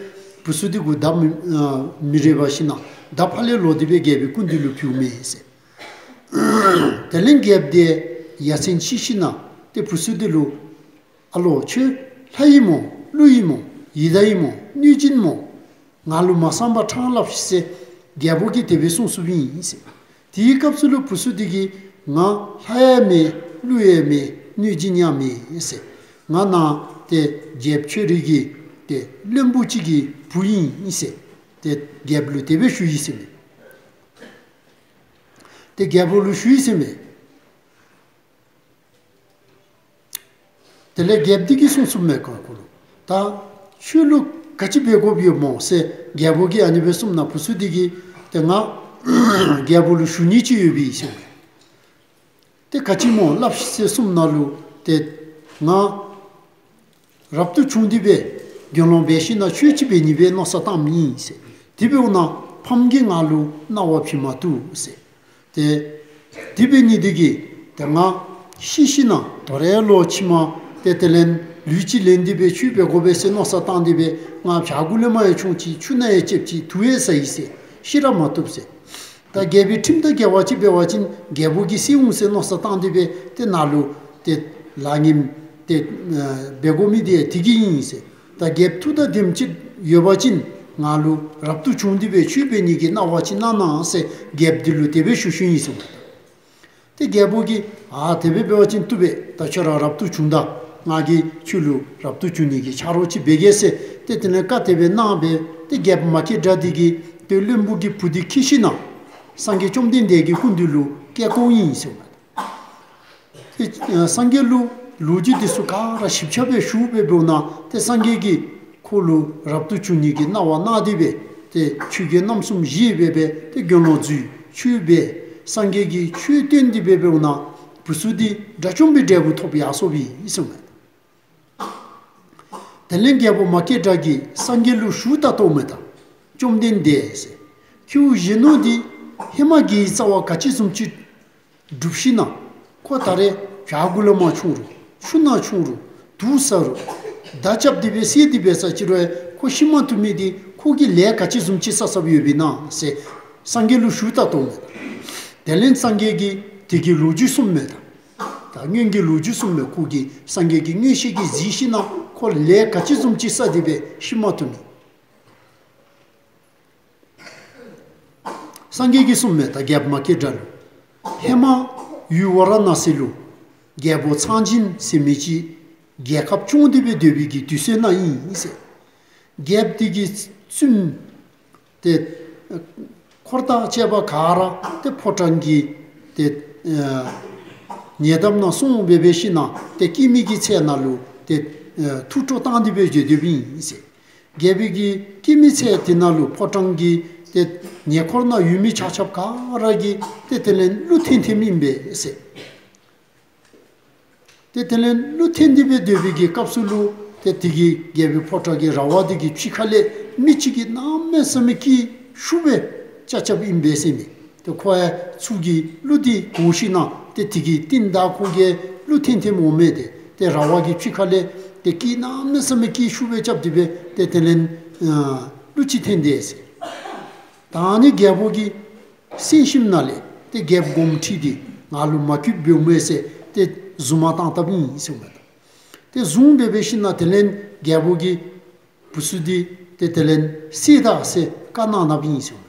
བུ་ཚུ་འདི་གུ་མདའ་མི་ཨ་མི་རེག་པར་ཞིནམ་མདའ་ཕར་ལས་ལོག་སྟེ་སྦེ་རྒྱལ་པོའི་སྐུ་མདུན་ལུ་བུད་མས་ཟེར། དེ་ལས་རྒྱལཔོ་འདི་ཡ་མཚན་ཆེ་ཞིནམ་ཏེ་བུ་ཚུ་འདི་ལུ་ཨ་ལོ་ཁྱོད་ལྷ་ཨིན་མོ་ཀླུ་ཨིན་མོ་ཡི་དྭགས་ཨིན་མོ་གནོད་སྦྱིན་མོ་ང་ལུ་མ་གསང་པར་ཕྲང་སླབ་ཤིག་ཟེར་རྒྱལ་པོ་གིས་དེ་སྦེ་གསུངས་གསུངསམ་ཨིན་ཟེར། དེའི་སྐབས་སུ་ལུ་བུ་ཚུ་འདི་གིས་ང་ལྷ་ཡང་མེན་ཀླུ་ཡང་མེན་གནོད་སྦྱིན་ཡང་མེན་ཟེར། ང་ནཱ་ཏེ་རྒྱལཔོ་ཁྱོད་རའི་གི་ཏེ་བློན་པོ་ཅིག་གི་བུ་ཨིན་ཟེར། ཏེ་རྒྱལཔོ་ལུ་དེ་སྦེ་ཞུ་ཡི་ཟེར་མས། ཏེ་རྒྱལཔོ་ལུ་ཞུ་ཡི་ཟེར་མས། དེ་ལས་རྒྱལཔོ་འདི་གིས་གསུངས་གསུངསམ་མས་ཁོང་ཁོ་ལུ། ད་ཁྱོད་ལུ་ག་ཅི་འབད་དགོཔ་ཡོད་མོ་ཟེར་རྒྱལཔོ་གིས་ཨ་ནི་སྦེ་གསུངམ་ད་བུ་ཚུ་འདི་གིས་ཏེ་ང་རྒྱལཔོ་ལུ་ཞུ་ནི་ཅིག་ཡོདཔ་ཨིན་ཟེར་མས། ཏེ་ག་ཅི་སྨོ་སླབ་ཤིག་ཟེར་གསུངམ་ད་ལུ་ཏེ་ང་རབ་ཏུ་བྱུང་སྟེ་སྦེ་དགེ་སློང་འབད་ཞིནམ་ཆོས་ཅིག་འབད་ནི་སྦེ་མནོ་བསམ་བཏངམ་ཨིན་ཟེར། དེ་འབདཝ་ད་ཕམ་གིས་ང་ལུ་གནང་བ་བྱིན་མ་བཏུབ་ཟེར། ཏེ་དེ་འབད་ནི་འདི་གིས་ཏེ་ང་ཤི་ཞིནམ་དོ་རུང་ལོག་ཕྱི་མ་ཏེ་དེ་ལས་ལུས་ཅིག་ལེན་ཏེ་སྦེ་ཆོས་འབད་དགོ་པས་ཟེར་མནོ་བསམ་བཏང་སྟེ་སྦེ་ང་བྱག་གུ་ལས་མར་ཡང་མཆོང་ཅི་ཆུ་ནང་ཡང་ལྕེབ་ཅི་དུག་ཡང་ཟ་ཡི་ཟེར་ཤི་ར་མ་བཏུབ་ཟེར། ད་རྒྱལ་པོའི་ཁྲིམས་དང་འགལ་བ་ཅིག་འབད་བ་ཅིན་རྒྱལཔོ་གིས་བསད་འོང་ཟེར་མནོ་བསམ་བཏང་སྟེ་སྦེ་ཏེ་ནཱ་ལུ་ཏེ་ལག་ངན་ཏེ་འབད་དགོ་མི་འདི་དེ་གིས་ཨིན་ཟེར། ད་རྒྱལཔོ་ཐུགས་དང་ལྡནམ་ཅིག་ཡོད་པ་ཅིན་ང་ལུ་རབ་ཏུ་བྱུང་སྟེ་སྦེ་ཆོས་འབད་ནི་གི་གནང་བ་ཅིག་གནང་གནང་ཟེར་རྒྱལཔོ་འདི་ལུ་དེ་སྦེ་ཞུ་ཞུཝ་ཨིན་ཟེར་མས། ཏེ་རྒྱལཔོ་གིས་ཨ་དེ་སྦེ་འབད་བ་ཅིན་བཏུབ་པས། ད་ཁྱོད་ར་རབ་ཏུ་བྱུང་ད། ང་གིས་ཁྱོད་ལུ་རབ་ཏུ་བྱུང་ནི་གི་ཆ་རོགས་ཅིག་འབད་གེ་ཟེར་ཏེ་དེ་ལས་བཀའ་དེ་སྦེ་གནང་སྦེ་ཏེ་རྒྱལཔོ་མ་སྐྱེས་དགྲ་འདི་གིས་ཏེ་བློན་པོ་གི་བུ་འདི་འཁྱིད་ཞིནམ་སངས་རྒྱས་བཅོམ་ལྡན་འདས་ཀྱི་སྐུ་མདུན་ལུ་བསྐྱལ་བཀོཝ་ཨིན་ཟེར་མས། ཏེ་སངས་རྒྱས་ལུ་ལོ་རྒྱུས་འདི་ཚུ་ག་ར་ཞིབ་ཆ་སྦེ་ཞུ་སྦེ་འབདཝ་ད་ཏེ་སངས་རྒྱས་ཀྱིས་ཁོ་ལུ་རབ་ཏུ་བྱུང་ནི་གི་གནང་བ་གནང་སྟེ་སྦེ་ཏེ་ཆོས་གོས་རྣམ་གསུམ་བཞེས་སྦེ་སྦེ་ཏེ་དགེ་སློང་བཙུགས་ཆོས་འབད། སངས་རྒྱས་ཀྱིས་ཆོས་སྟོན་ཏེ་སྦེ་འབདཝ་ད་བུ་ཚུ་འདི་དགྲ་བཅོམ་པའི་འབྲས་བུ་ཐོབ་ཡར་སོཔ་ཨིན་ཟེར་མས། དེ་ལས་རྒྱལཔོ་མ་སྐྱེས་དགྲ་གིས་སངས་རྒྱས་ལུ་ཞུ་ད་བཏངམ་མས་ད། བཅོམ་ལྡན་འདས་ཟེར། ཁྱེའུ་གཞོན་ནུ་འདི་ཧེ་མ་དགེ་བའི་རྩ་བ་ག་ཅི་བཟུམ་ཅིག་སྒྲུབ་ཞིནམ་ཁོ་ད་རེས་བྱག་གུ་ལས་མར་མཆོང་རུང་ཆུ་ནང་མཆོང་རུང་དུག་ཟ་རུང་མདའ་རྐྱབ་སྟེ་སྦེ་བསད་དེ་འབད་ས་ཅིག་རུང་ཁོ་ཤི་མ་བཏུབ་མི་འདི་ཁོ་གིས་ལས་ག་ཅི་བཟུམ་ཅིག་བསགས་བསགསཔ་ཡོདཔ་ཨིན་ན་ཟེར་སངས་རྒྱས་ལུ་ཞུ་ད་བཏངམ་མས། དེ་ལས་སངས་རྒྱས་ཀྱིས་དེ་གི་ལོ་རྒྱུས་གསུངམ་མས་ད། ད་སྔོན་གྱི་ལོ་རྒྱུས་གསུངམ་མས། ཁོ་གིས་སངས་རྒྱས་ཀྱིས་མངོན་ཤེས་ཀྱིས་གཟིགས་ཞིནམ་ཁོ་ལས་ག་ཅི་བཟུམ་ཅིག་བསགས་ཏེ་སྦེ་ཤི་མ་བཏུབ་མི། སངས་རྒྱས་ཀྱིས་གསུངམ་མས་ད་རྒྱལཔོ་མ་སྐྱེས་དགྲ་ལུ། ཧེ་མ་ཡུལ་ཝཱ་ར་ཎ་སི་ལུ་རྒྱལ་པོ་ཚངས་སྦྱིན་ཟེར་མི་ཅིག་རྒྱལ་ཁབ་སྐྱོང་སྟེ་སྦེ་སྡོད་པའི་གི་དུས་ཚོད་ནང་ཨིན་ཟེར། རྒྱལཔོ་འདི་གི་བཙུནམོ་ཏེ་འཁོར་དང་བཅས་པ་ག་ར་ཏེ་ཕོ་བྲང་གི་ཏེ་ཨ་ཉེ་འདབས་ནང་སོང་སྦེ་སྦེ་ཞིནམ་ཏེ་སྐྱེད་མོས་ཀྱི་ཚལ་ནང་ལུ་ཏེ་ཨ་ཐུགས་སྤྲོ་བཏང་སྟེ་སྦེ་སྡོད་སྡོདཔ་ཨིན་ཟེར། རྒྱལ་པོའི་གི་སྐྱེད་མོས་ཚལ་དེ་ནང་ལུ་ཕོ་བྲང་གི་ཏེ་ཉེ་འཁོར་ནང་ཡོད་མི་ཆ་ཁྱབ་ག་ར་གིས་ཏེ་དེ་ལས་བསླུ་ཐེམ་ཐེམ་ཨིན་པས་ཟེར། ཏེ་དེ་ལས་ཀླུ་འཐེན་ཏེ་སྦེ་སྡོད་པའི་གི་སྐབས་སུ་ལུ་ཏེ་དེ་གི་རྒྱལ་པོའི་ཕོ་བྲང་གི་ར་བ་དེ་གི་ཕྱི་ཁ་ལས་མི་ཅིག་གིས་གནམ་མེད་ས་མེད་སྐད་ཤུགས་སྦེ་རྐྱབ་རྐྱབ་ཨིན་པས་ཟེར་མས། ཏེ་ཁོ་ཡང་ཚུར་གྱི་ཀླུ་དེ་གོ་ཞིན་ན་ཏེ་དེ་གི་རྟིང་བདའ་ཁོ་གིས་ཀླུ་འཐེན་འཐེནམ་འོང་མས། ཏེ་ཏེ་ར་བ་གི་ཕྱི་ཁ་ལས་ཏེ་སྐད་གནམ་མེད་ས་མེད་སྐད་ཤུགས་སྦེ་རྐྱབ་སྟེ་སྦེ་ཏེ་དེ་ལས་ཨ་ཀླུ་ཅིག་འཐེན་ཏེ་ཟེར། ད་ཨ་ནི་རྒྱལ་པོ་གིས་གསན་ཞིནམ་ལས་ཏེ་རྒྱལཔོ་དགོངསམ་ཁྲེལ་ཏེ་ང་ལུ་མ་གུས་པ་འབདཝ་མས་ཟེར་ཏེ་རྫུན་མ་བཏང་བཏངམ་ཨིན་ཟེར་མས། ཏེ་རྫུན་འབད་འབད་ཞིན་ན་དེ་ལས་རྒྱལ་པོ་གིས་བུ་ཚུ་འདི་ཏེ་དེ་ལས་བསད་ད་ཟེར་བཀའ་གནང་གནངམ་ཨིན་ཟེར་མས།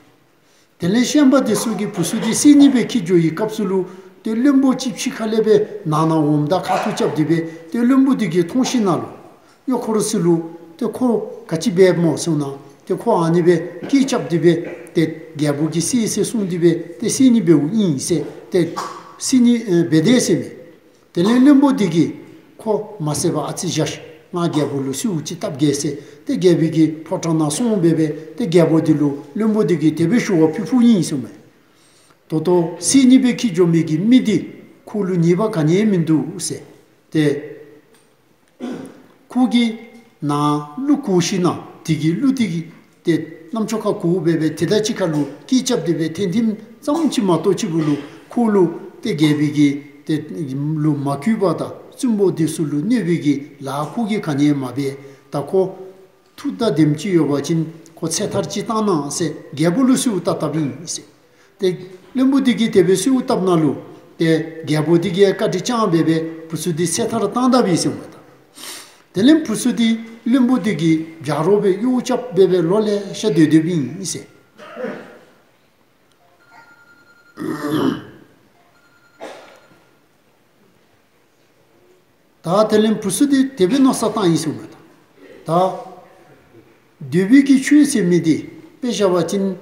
དེ་ལས་ཤན་པ་དེ་ཚུ་གིས་བུ་ཚུ་འདི་བསད་ནི་སྦེ་འཁྱིད་འགྱོ་བའི་སྐབས་སུ་ལུ་ཏེ་བློན་པོ་ཅིག་ཕྱི་ཁ་ལས་སྦེ་ནང་ན་འོངམ་ད་ཁ་ཐུག་རྐྱབ་སྟེ་སྦེ་ཏེ་བློན་པོ་དེ་གིས་མཐོང་ཞིན་ན་ལུ་གཡོག་འཁོར་ཚུ་ལུ་ཏེ་ཁོ་ག་ཅི་འབདཝ་སྨོ་ཟེར་ན་ཏེ་ཁོ་ཨ་ནི་སྦེ་སྐད་རྐྱབ་སྟེ་སྦེ་ཏེ་རྒྱལ་པོ་གིས་བསད་ཟེར་གསུངས་ཏེ་སྦེ་ཏེ་བསད་ནི་འབདཝ་ཨིན་ཟེར་ཏེ་བསད་ནི་ཨེ་འབད་དེས་ཟེར་མས། དེ་ལས་བློན་པོ་དེ་གིས་ཁོ་མ་བསད་པར་ཨ་ཙི་བཞག་ང་རྒྱལ་པོ་ལུ་གསོལཝ་ཅིག་བཏབ་གེ་ཟེར་ཏེ་རྒྱལ་པོའི་གི་ཕོ་བྲང་ནང་སོང་སྦེ་སྦེ་ཏེ་རྒྱལ་པོ་དེ་ལུ་བློན་པོ་དེ་གིས་དེ་སྦེ་ཞུ་བ་ཕུལ་ཕུལཝ་ཨིན་ཟེར་མས། ད་ལྟོ་བསད་ནི་སྦེ་འཁྱིད་འགྱོ་མི་གི་མི་འདི་ཁོ་ལུ་ཉེས་པ་ག་ནི་ཡང་མིན་འདུག་ཟེར། ཏེ་ཁོ་གིས་ནཱ་ཀླུ་གོ་ཞིན་ན་དེ་གིས་ཀླུ་དེ་གིས་ཏེ་རྣམ་ཅོ་ཁར་གོཝ་སྦེ་སྦེ་ཏེ་ད་ཅི་ཁ་ལུ་སྐད་རྐྱབ་སྟེ་སྦེ་འཐེན་འཐེནམ་ཙམ་ཅིག་མ་གཏོགས་ཅིག་པུ་ལུ་ཁོ་ལུ་ཏེ་རྒྱལ་པོའི་གི་ཏེ་ལུ་མ་གུས་པ་དང་བཙུན་པོ་དེ་ཚུ་ལུ་གནོད་པའི་གི་ལཱ་ཁོ་གིས་ག་ནི་ཡང་མ་འབད། ད་ཁོ་མཐུ་དང་ལྡནམ་ཅིག་ཡོད་པ་ཅིན་ཁོ་ཚེ་ཐར་ཅིག་བཏང་གནང་ཟེར་རྒྱལ་པོ་ལུ་གསོལཝ་བཏབ་བཏབ་ཨིན་ཟེར། ཏེ་བློན་པོ་དེ་གིས་དེ་སྦེ་གསོལཝ་བཏབ་ན་ལུ་ཏེ་རྒྱལ་པོ་དེ་གིས་བཀའ་དྲིན་བསྐྱངས་སྦེ་སྦེ་བུ་ཚུ་དེ་ཚེ་ཐར་བཏང་དཔ་ཨིན་ཟེར་མས་ད། དེ་ལས་བུ་ཚུ་དེ་བློན་པོ་དེ་གི་བྱ་རོག་སྦེ་གཡོག་རྐྱབ་སྦེ་སྦེ་ལོ་ལེ་ཤ་སྡོད་སྡོདཔ་ཨིན་ཟེར། ད་དེ་ལས་བུ་ཚུ་དེ་དེ་སྦེ་མནོ་བསམ་བཏང་ཡི་ཟེར་མས་ད། ད་འདོད་པའི་གི་ཆོས་ཟེར་མི་དེ་དཔེ་བཞག་པ་ཅིན་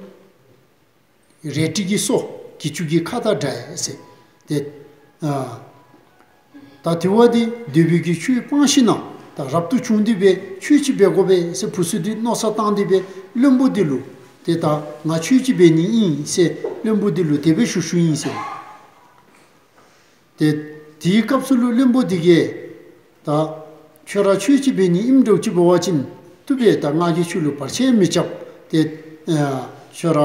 རལ་གྲི་གི་སོ་གྱི་ཅུང་གི་ཁ་དང་འདྲ་ཡི་ཟེར། ཏེ་ཨ་ད་དེ་བ་དེ་འདོད་པའི་གི་ཆོས་སྤང་ཞིན་ན་ད་རབ་ཏུ་བྱུང་སྟེ་སྦེ་ཆོས་ཅིག་འབད་དགོ་པས་ཟེར་བུ་ཚུ་དེ་མནོ་བསམ་བཏང་སྟེ་སྦེ་བློན་པོ་དེ་ལུ་ཏེ་ད་ང་ཆོས་ཅིག་འབད་ནི་ཨིན་ཟེར་བློན་པོ་དེ་ལུ་དེ་སྦེ་ཞུ་ཞུཝ་ཨིན་ཟེར། ཏེ་དེའི་སྐབས་སུ་ལུ་བློན་པོ་དེ་གིས་ད་ཁྱོད་ར་ཆོས་ཅིག་འབད་ནི་ཨིནམ་འདྲཝ་ཅིག་འབད་བ་ཅིན་བཏུབ་པས། ད་ང་གིས་ཁྱོད་ལུ་བར་ཆད་མི་རྐྱབ། ཏེ་ཨ་ཁྱོད་ར་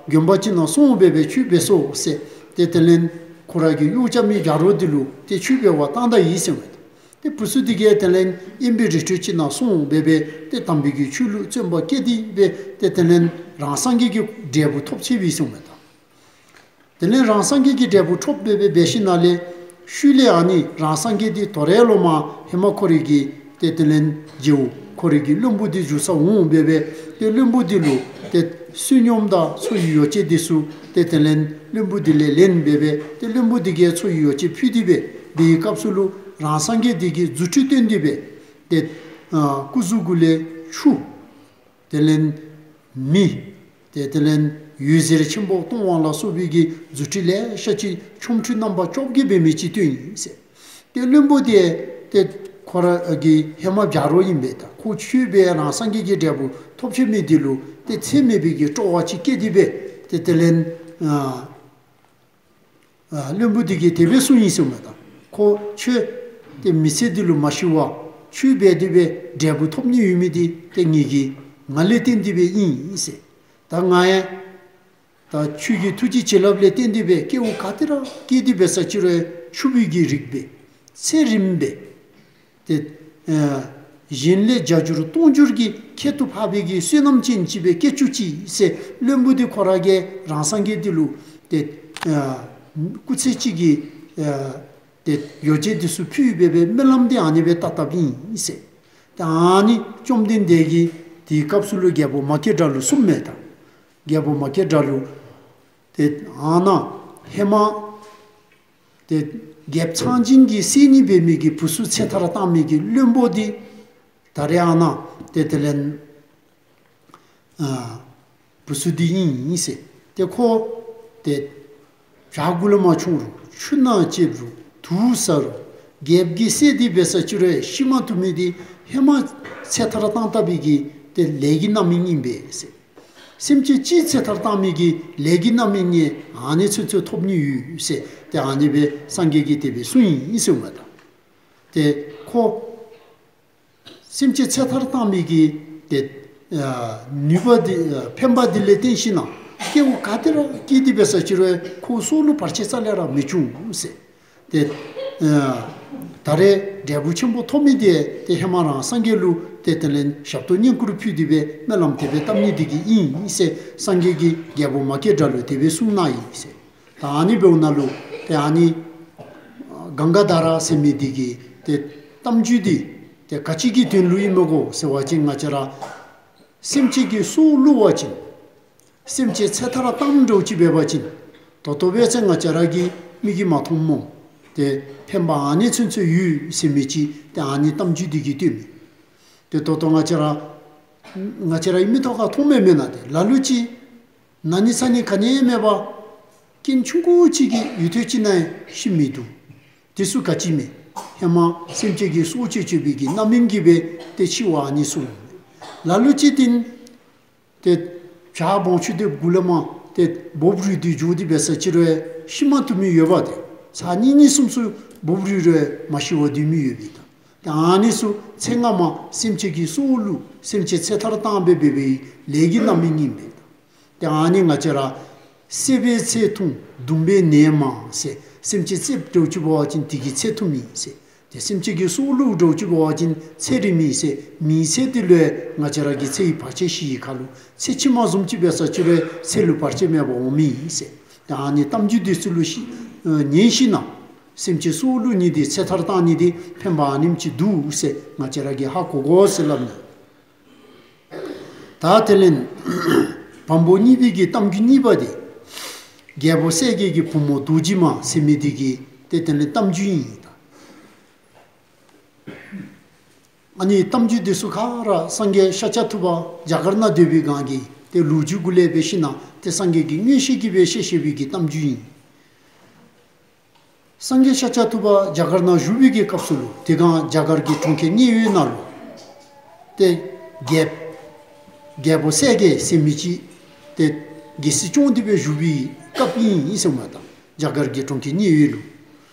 དགོན་པ་ཅིག་ནང་སོང་སྦེ་སྦེ་ཆོས་འབད་སོང་ཟེར། ཏེ་དེ་ལས་ཁོ་ར་གི་གཡོག་རྐྱབ་མི་བྱ་རོག་དེ་ལུ་ཏེ་ཆོས་འབད་བར་བཏང་ད་ཡི་ཟེར་མས། ཏེ་བུ་ཚུ་དེ་གིས་དེ་ལས་དབེན་པའི་རི་ཁྲོད་ཅིག་ནང་སོང་སྦེ་སྦེ་ཏེ་དམ་པའི་གི་ཆོས་ལུ་བརྩོན་པ་བསྐྱེད་དེ་སྦེ་ཏེ་དེ་ལས་རང་སངས་རྒྱས་ཀྱི་འབྲས་བུ་ཐོབ་ཅི་པས་ཟེར་མས་ད། དེ་ལས་རང་སངས་རྒྱས་ཀྱི་འབྲས་བུ་ཐོབ་སྦེ་སྦེ་འབད་ཞིནམ་ལས་ཤུལ་ལས་ཨ་ནི་རང་སངས་རྒྱས་དེ་དོ་རུང་ལོག་མར་ཧེ་མ་ཁོ་རའི་གི་ཏེ་དེ་ལས་རྗེ་བོ་ཁོ་རའི་གི་བློན་པོ་དེ་བཞུགས་སར་འོང་སྦེ་སྦེ་ཏེ་བློན་པོ་དེ་ལུ་ཏེ་བསོད་སྙོམས་དང་འཚོ་བའི་ཡོ་བྱད་དེ་ཚུ་ཏེ་དེ་ལས་བློན་པོ་དེ་ལས་ལེན་སྦེ་སྦེ་ཏེ་བློན་པོ་དེ་གིས་འཚོ་བའི་ཡོ་བྱད་ཕུལ་ཏེ་སྦེ་དེའི་སྐབས་སུ་ལུ་རང་སངས་རྒྱས་དེ་གིས་རྫུ་འཕྲུལ་སྟོན་ཏེ་སྦེ་ཏེ་ཨ་སྐུ་གཟུགས་གུ་ལས་ཆུ་དེ་ལས་མེ། ཏེ་དེ་ལས་འོད་ཟེར་ཆེན་པོ་གཏོང་བ་ལ་སོགས་པའི་གི་རྫུ་འཕྲུལ་ལེ་ཤ་ཅིག་ཆོ་འཕྲུལ་རྣམ་པ་བཅོ་བརྒྱད་འབད་མི་ཅིག་སྟོན་ཡི་ཟེར། ཏེ་བློན་པོ་དེ་ཏེ་ཁོ་ར་གི་ཧེ་མ་བྱ་རོག་ཨིན་པས་ད། ཁོ་ཆོས་འབད་རང་སངས་རྒྱས་ཀྱི་འབྲས་བུ་ཐོབ་ཅི་མི་དེ་ལུ་ཏེ་ཚད་མེད་པའི་གི་སྤྲོ་བ་ཅིག་སྐྱེས་ཏེ་སྦེ་ཏེ་དེ་ལས་ཨ་ཨ་བློན་པོ་དེ་གིས་དེ་སྦེ་གསུངས་ཡི་ཟེར་མས་ད། ཁོ་ཁྱོད་ཏེ་མི་ཚེ་འདི་ལུ་མ་ཤི་བར་ཆོས་འབད་དེ་སྦེ་འབྲས་བུ་ཐོབ་ནི་ཡོད་མི་དེ་ཏེ་ངེ་གི་ང་ལས་བརྟེན་ཏེ་སྦེ་ཨིན་ཟེར། ད་ང་ཡང་ད་ཁྱོད་ཀྱི་ཐུགས་རྗེ་བྱིན་རླབས་ལས་བརྟེན་ཏེ་སྦེ་སྐྱེ་བ་ག་ཏེ་ར་སྐྱེས་ཏེ་འབད་ས་ཅི་རུང་ཕྱུག་པོའི་གི་རིགས་སྦེ་ཚེ་རིངམ་སྦེ་ཏེ་ཨ་གཞན་ལས་བརྒྱ་འགྱུར་སྟོང་འགྱུར་གྱི་ཁྱད་དུ་འཕགས་པའི་གི་བསོད་ནམས་ཅན་ཅིག་སྦེ་སྐྱེ་བཅུག་ཅིག་ཟེར་བློན་པོ་དེ་ཁོ་ར་གིས་རང་སངས་རྒྱས་དེ་ལུ་ཏེ་ཨ་སྐུ་ཚེ་གཅིག་གི་ཨ་ཏེ་ཡོ་བྱད་དེ་ཚུ་ཕུལ་སྦེ་སྦེ་སྨོན་ལམ་དེ་ཨ་ནི་སྦེ་བཏབ་བཏབཔ་ཨིན་ཟེར། ཏེ་ཨ་ནི་བཅོམ་ལྡན་འདས་ཀྱིས་དེའི་སྐབས་སུ་ལུ་རྒྱལ་པོ་མ་སྐྱེས་དགྲ་ལུ་གསུངམ་མས་ད། རྒྱལ་པོ་མ་སྐྱེས་དགྲ་ལུ་ཏེ་ཨ་ནཱ་ཧེ་མ་ཏེ་རྒྱལཔོ་ཚངས་སྦྱིན་གྱིས་བསད་ནི་འབད་མི་གི་བུ་ཚུ་ཚེ་ཐར་བཏང་མི་གི་བློན་པོ་དེ་ད་རེས་ཨ་ནཱ་ཏེ་དེ་ལས་ཨ་བུ་ཚུ་དེ་ཨིན་ཟེར། ཏེ་ཁོ་ཏེ་བྱག་གུ་ལས་མར་མཆོངས་རུང་ཆུ་ནང་ལྕེབ་རུང་དུག་ཟ་རུང་རྒྱལཔོ་གིས་བསད་དེ་འབད་ས་ཅི་རུང་ཤི་མ་བཏུབ་མི་དེ་ཧེ་མ་ཚེ་ཐར་བཏང་བཏབ་པའི་གི་ཏེ་ལས་ཀྱི་རྣམ་སྨིན་ཨིན་པས་ཟེར། སེམས་ཅན་གཅིག་ཚེ་ཐར་བཏང་མི་གི་ལས་ཀྱི་རྣམ་སྨིན་ཨ་ནི་ཚུན་ཚོད་ཐོབ་ནི་ཡོད་ཟེར། ཏེ་ཨ་ནི་སྦེ་སངས་རྒྱས་ཀྱིས་དེ་སྦེ་གསུངས་ཡི་ཟེར་མས་ད། ཏེ་ཁོ་སེམས་ཅན་ཚེ་ཐར་བཏང་མི་གི་ཏེ་ཨ་ནུས་པ་འདི་ཨ་ཕན་པ་འདི་ལས་བརྟེན་ཞིན་ན་སྐྱེ་བ་ག་ཏེ་ར་སྐྱེས་ཏེ་འབད་ས་ཅིག་རུང་ཁོ་སྲོག་ལུ་བར་ཆད་རྩ་ལས་ར་མི་འབྱུང་ཟེར། ཏེ་ཨ་ད་རེས་འབྲས་བུ་ཆེན་པོ་ཐོབ་མི་འདི་ཏེ་ཧེ་མ་རང་སངས་རྒྱས་ལུ་ཏེ་དེ་ལས་ཞབས་ཏོག་བསྙེན་བཀུར་ཕུལ་ཏེ་སྦེ་སྨོན་ལམ་དེ་སྦེ་བཏབ་ནི་འདི་གིས་ཨིན་ཟེར་སངས་རྒྱས་ཀྱིས་རྒྱལ་པོ་མ་སྐྱེས་དགྲ་ལུ་དེ་སྦེ་གསུངས་གནང་ཡི་ཟེར། ད་ཨ་ནི་འབདཝ་ད་ལུ་ཏེ་ཨ་ནི་གངྒཱ་དྷ་ར་ཟེར་མི་འདི་གི་ཏེ་གཏམ་རྒྱུད་འདི་ཏེ་ག་ཅི་གི་དོན་ལུ་ཨིནམ་གོ་ཟེར་བ་ཅིན་ང་བཅས་ར་སེམས་ཅན་གྱི་སྲོག་བླུ་བ་ཅིན་སེམས་ཅན་ཚེ་ཐར་བཏངམ་འདྲཝ་ཅིག་འབད་བ་ཅིན་ད་ལྟོ་འབད་བ་ཅིན་ང་བཅས་ར་གི་མིག་གིས་མ་མཐོངམ་སྨོ། ཏེ་ཕན་པ་ཨ་ནི་ཚུན་ཚོད་ཡོད་ཟེར་མི་ཅིག་ཏེ་ཨ་ནི་གཏམ་རྒྱུད་འདི་གིས་སྟོནམ་ཨིན། ཏེ་ད་ལྟོ་ང་བཅས་ར་ང་བཅས་ར་གི་མིག་ཏོ་ཁར་མཐོངམ་མེན་མེན་ན། ཏེ་ལ་ལུ་ཅིག་ན་ནི་ཚ་ནི་ག་ནི་མེད་པར་རྐྱེན་ཆུང་ཀུ་ཅིག་གིས་ཡུན་ཐུང་ཅིག་ནང་ཤི་མི་འདུག། དེ་ཚུ་ག་ཅི་མེན། ཧེ་མ་སེམས་ཅན་གྱི་སྲོག་བཅད་བཅད་པའི་གི་རྣམ་སྨིན་གྱིས་སྦེ་ཏེ་འཆི་བ་ཨ་ནི་ཚུ། ལ་ལུ་ཅིག་འདི་ཏེ་བྱག་སྦོམ་ཆུང་འདི་གུ་ལས་མར་ཏེ་འབུཔ་རིལ་ཏེ་འགྱོ་སྟེ་འབད་ས་ཅིག་རུང་ཤི་མ་བཏུབ་མི་ཡོདཔ། ཏེ་ཚར་གཉིས་གཉིས་གསུམ་གསུམ་འབུཔ་རིལ་རུང་མ་ཤི་བར་སྡོད་མི་ཡོདཔ་ཨིན། ཏེ་ཨ་ནི་ཚུ་ཚེ་སྔ་མ་སེམས་ཅན་གྱི་སྲོག་བླུ་སེམས་ཅན་ཚེ་ཐར་བཏང་སྦེ་འབད་བའི་ལས་ཀྱི་རྣམ་སྨིན་ཨིན་པས། ཏེ་ཨ་ནི་ང་བཅས་ར་བསད་པས་ཚེ་ཐུང་བརྡུངས་པས་ནད་མང་ཟེར། སེམས་ཅན་བསདཔ་འདྲཝ་ཅིག་འབད་བ་ཅིན་དེ་གིས་ཚེ་ཐུངམ་ཨིན་ཟེར། ཏེ་སེམས་ཅན་གྱི་སྲོག་བླུ་འདྲཝ་ཅིག་འབད་བ་ཅིན་ཚེ་རིངམ་ཨིན་ཟེར། མི་ཚེ་འདི་ལུ་ང་བཅས་ར་གི་ཚེ་ཡི་བར་ཆད་ཞི་བའི་ཁར་ལུ་ཚེ་ཕྱི་མ་བཟུམ་ཅིག་འབད་ས་ཅིག་རུང་ཚེ་ལུ་བར་ཆད་མེད་པར་འོངམ་ཨིན་ཟེར། ཏེ་ཨ་ནི་གཏམ་རྒྱུད་འདི་ཚུ་ལུ་ཤེས་ཨ་ཉན་ཞིན་ན་སེམས་ཅན་སྲོག་བླུ་ནི་འདི་ཚེ་ཐར་བཏང་ནི་འདི་ཕན་པ་ཨ་ནེམ་ཅིག་འདུག་ཟེར་ང་བཅས་ར་གིས་ཧ་གོ་དགོ་ཟེར་སླབ་ནི། ད་དེ་ལས་བམ་པོ་གཉིས་པའི་གི་གཏམ་རྒྱུད་གཉིས་པ་འདི་རྒྱལ་པོ་གསལ་རྒྱལ་གྱི་བུ་མོ་རྡོ་རྗེ་མ་ཟེར་མི་འདི་གི་ཏེ་དེ་ལས་གཏམ་རྒྱུད་ཨིན། ད་ཨ་ནི་གཏམ་རྒྱུད་འདི་ཚུ་ག་ར་སངས་རྒྱས་ཤཱཀྱ་ཐུབ་པ་རྒྱ་གར་ནང་སྡོད་པའི་སྒང་གི་ཏེ་ལོ་རྒྱུས་གུ་ལས་འབད་ཞིན་ན་ཏེ་སངས་རྒྱས་ཀྱིས་མངོན་ཤེས་ཀྱིས་སྦེ་བཤད་བཤད་པའི་གི་གཏམ་རྒྱུད་ཨིན། སངས་རྒྱས་ཤཱཀྱ་ཐུབ་པ་རྒྱ་གར་ནང་བཞུགས་པའི་གི་སྐབས་སུ་ལུ་དེ་སྒང་རྒྱ་གར་གྱི་གྲོང་ཁྱེར་མཉན་ཡོད་ནང་ལུ་ཏེ་རྒྱལཔོ་རྒྱལ་པོ་གསལ་རྒྱལ་ཟེར་མི་ཅིག་ཏེ་རྒྱལ་སྲིད་སྐྱོང་སྟེ་སྦེ་བཞུགས་པའི་སྐབས་ཨིན་ཟེར་མས། ད་རྒྱ་གར་གྱི་གྲོང་ཁྱེར་མཉན་ཡོད་ལུ་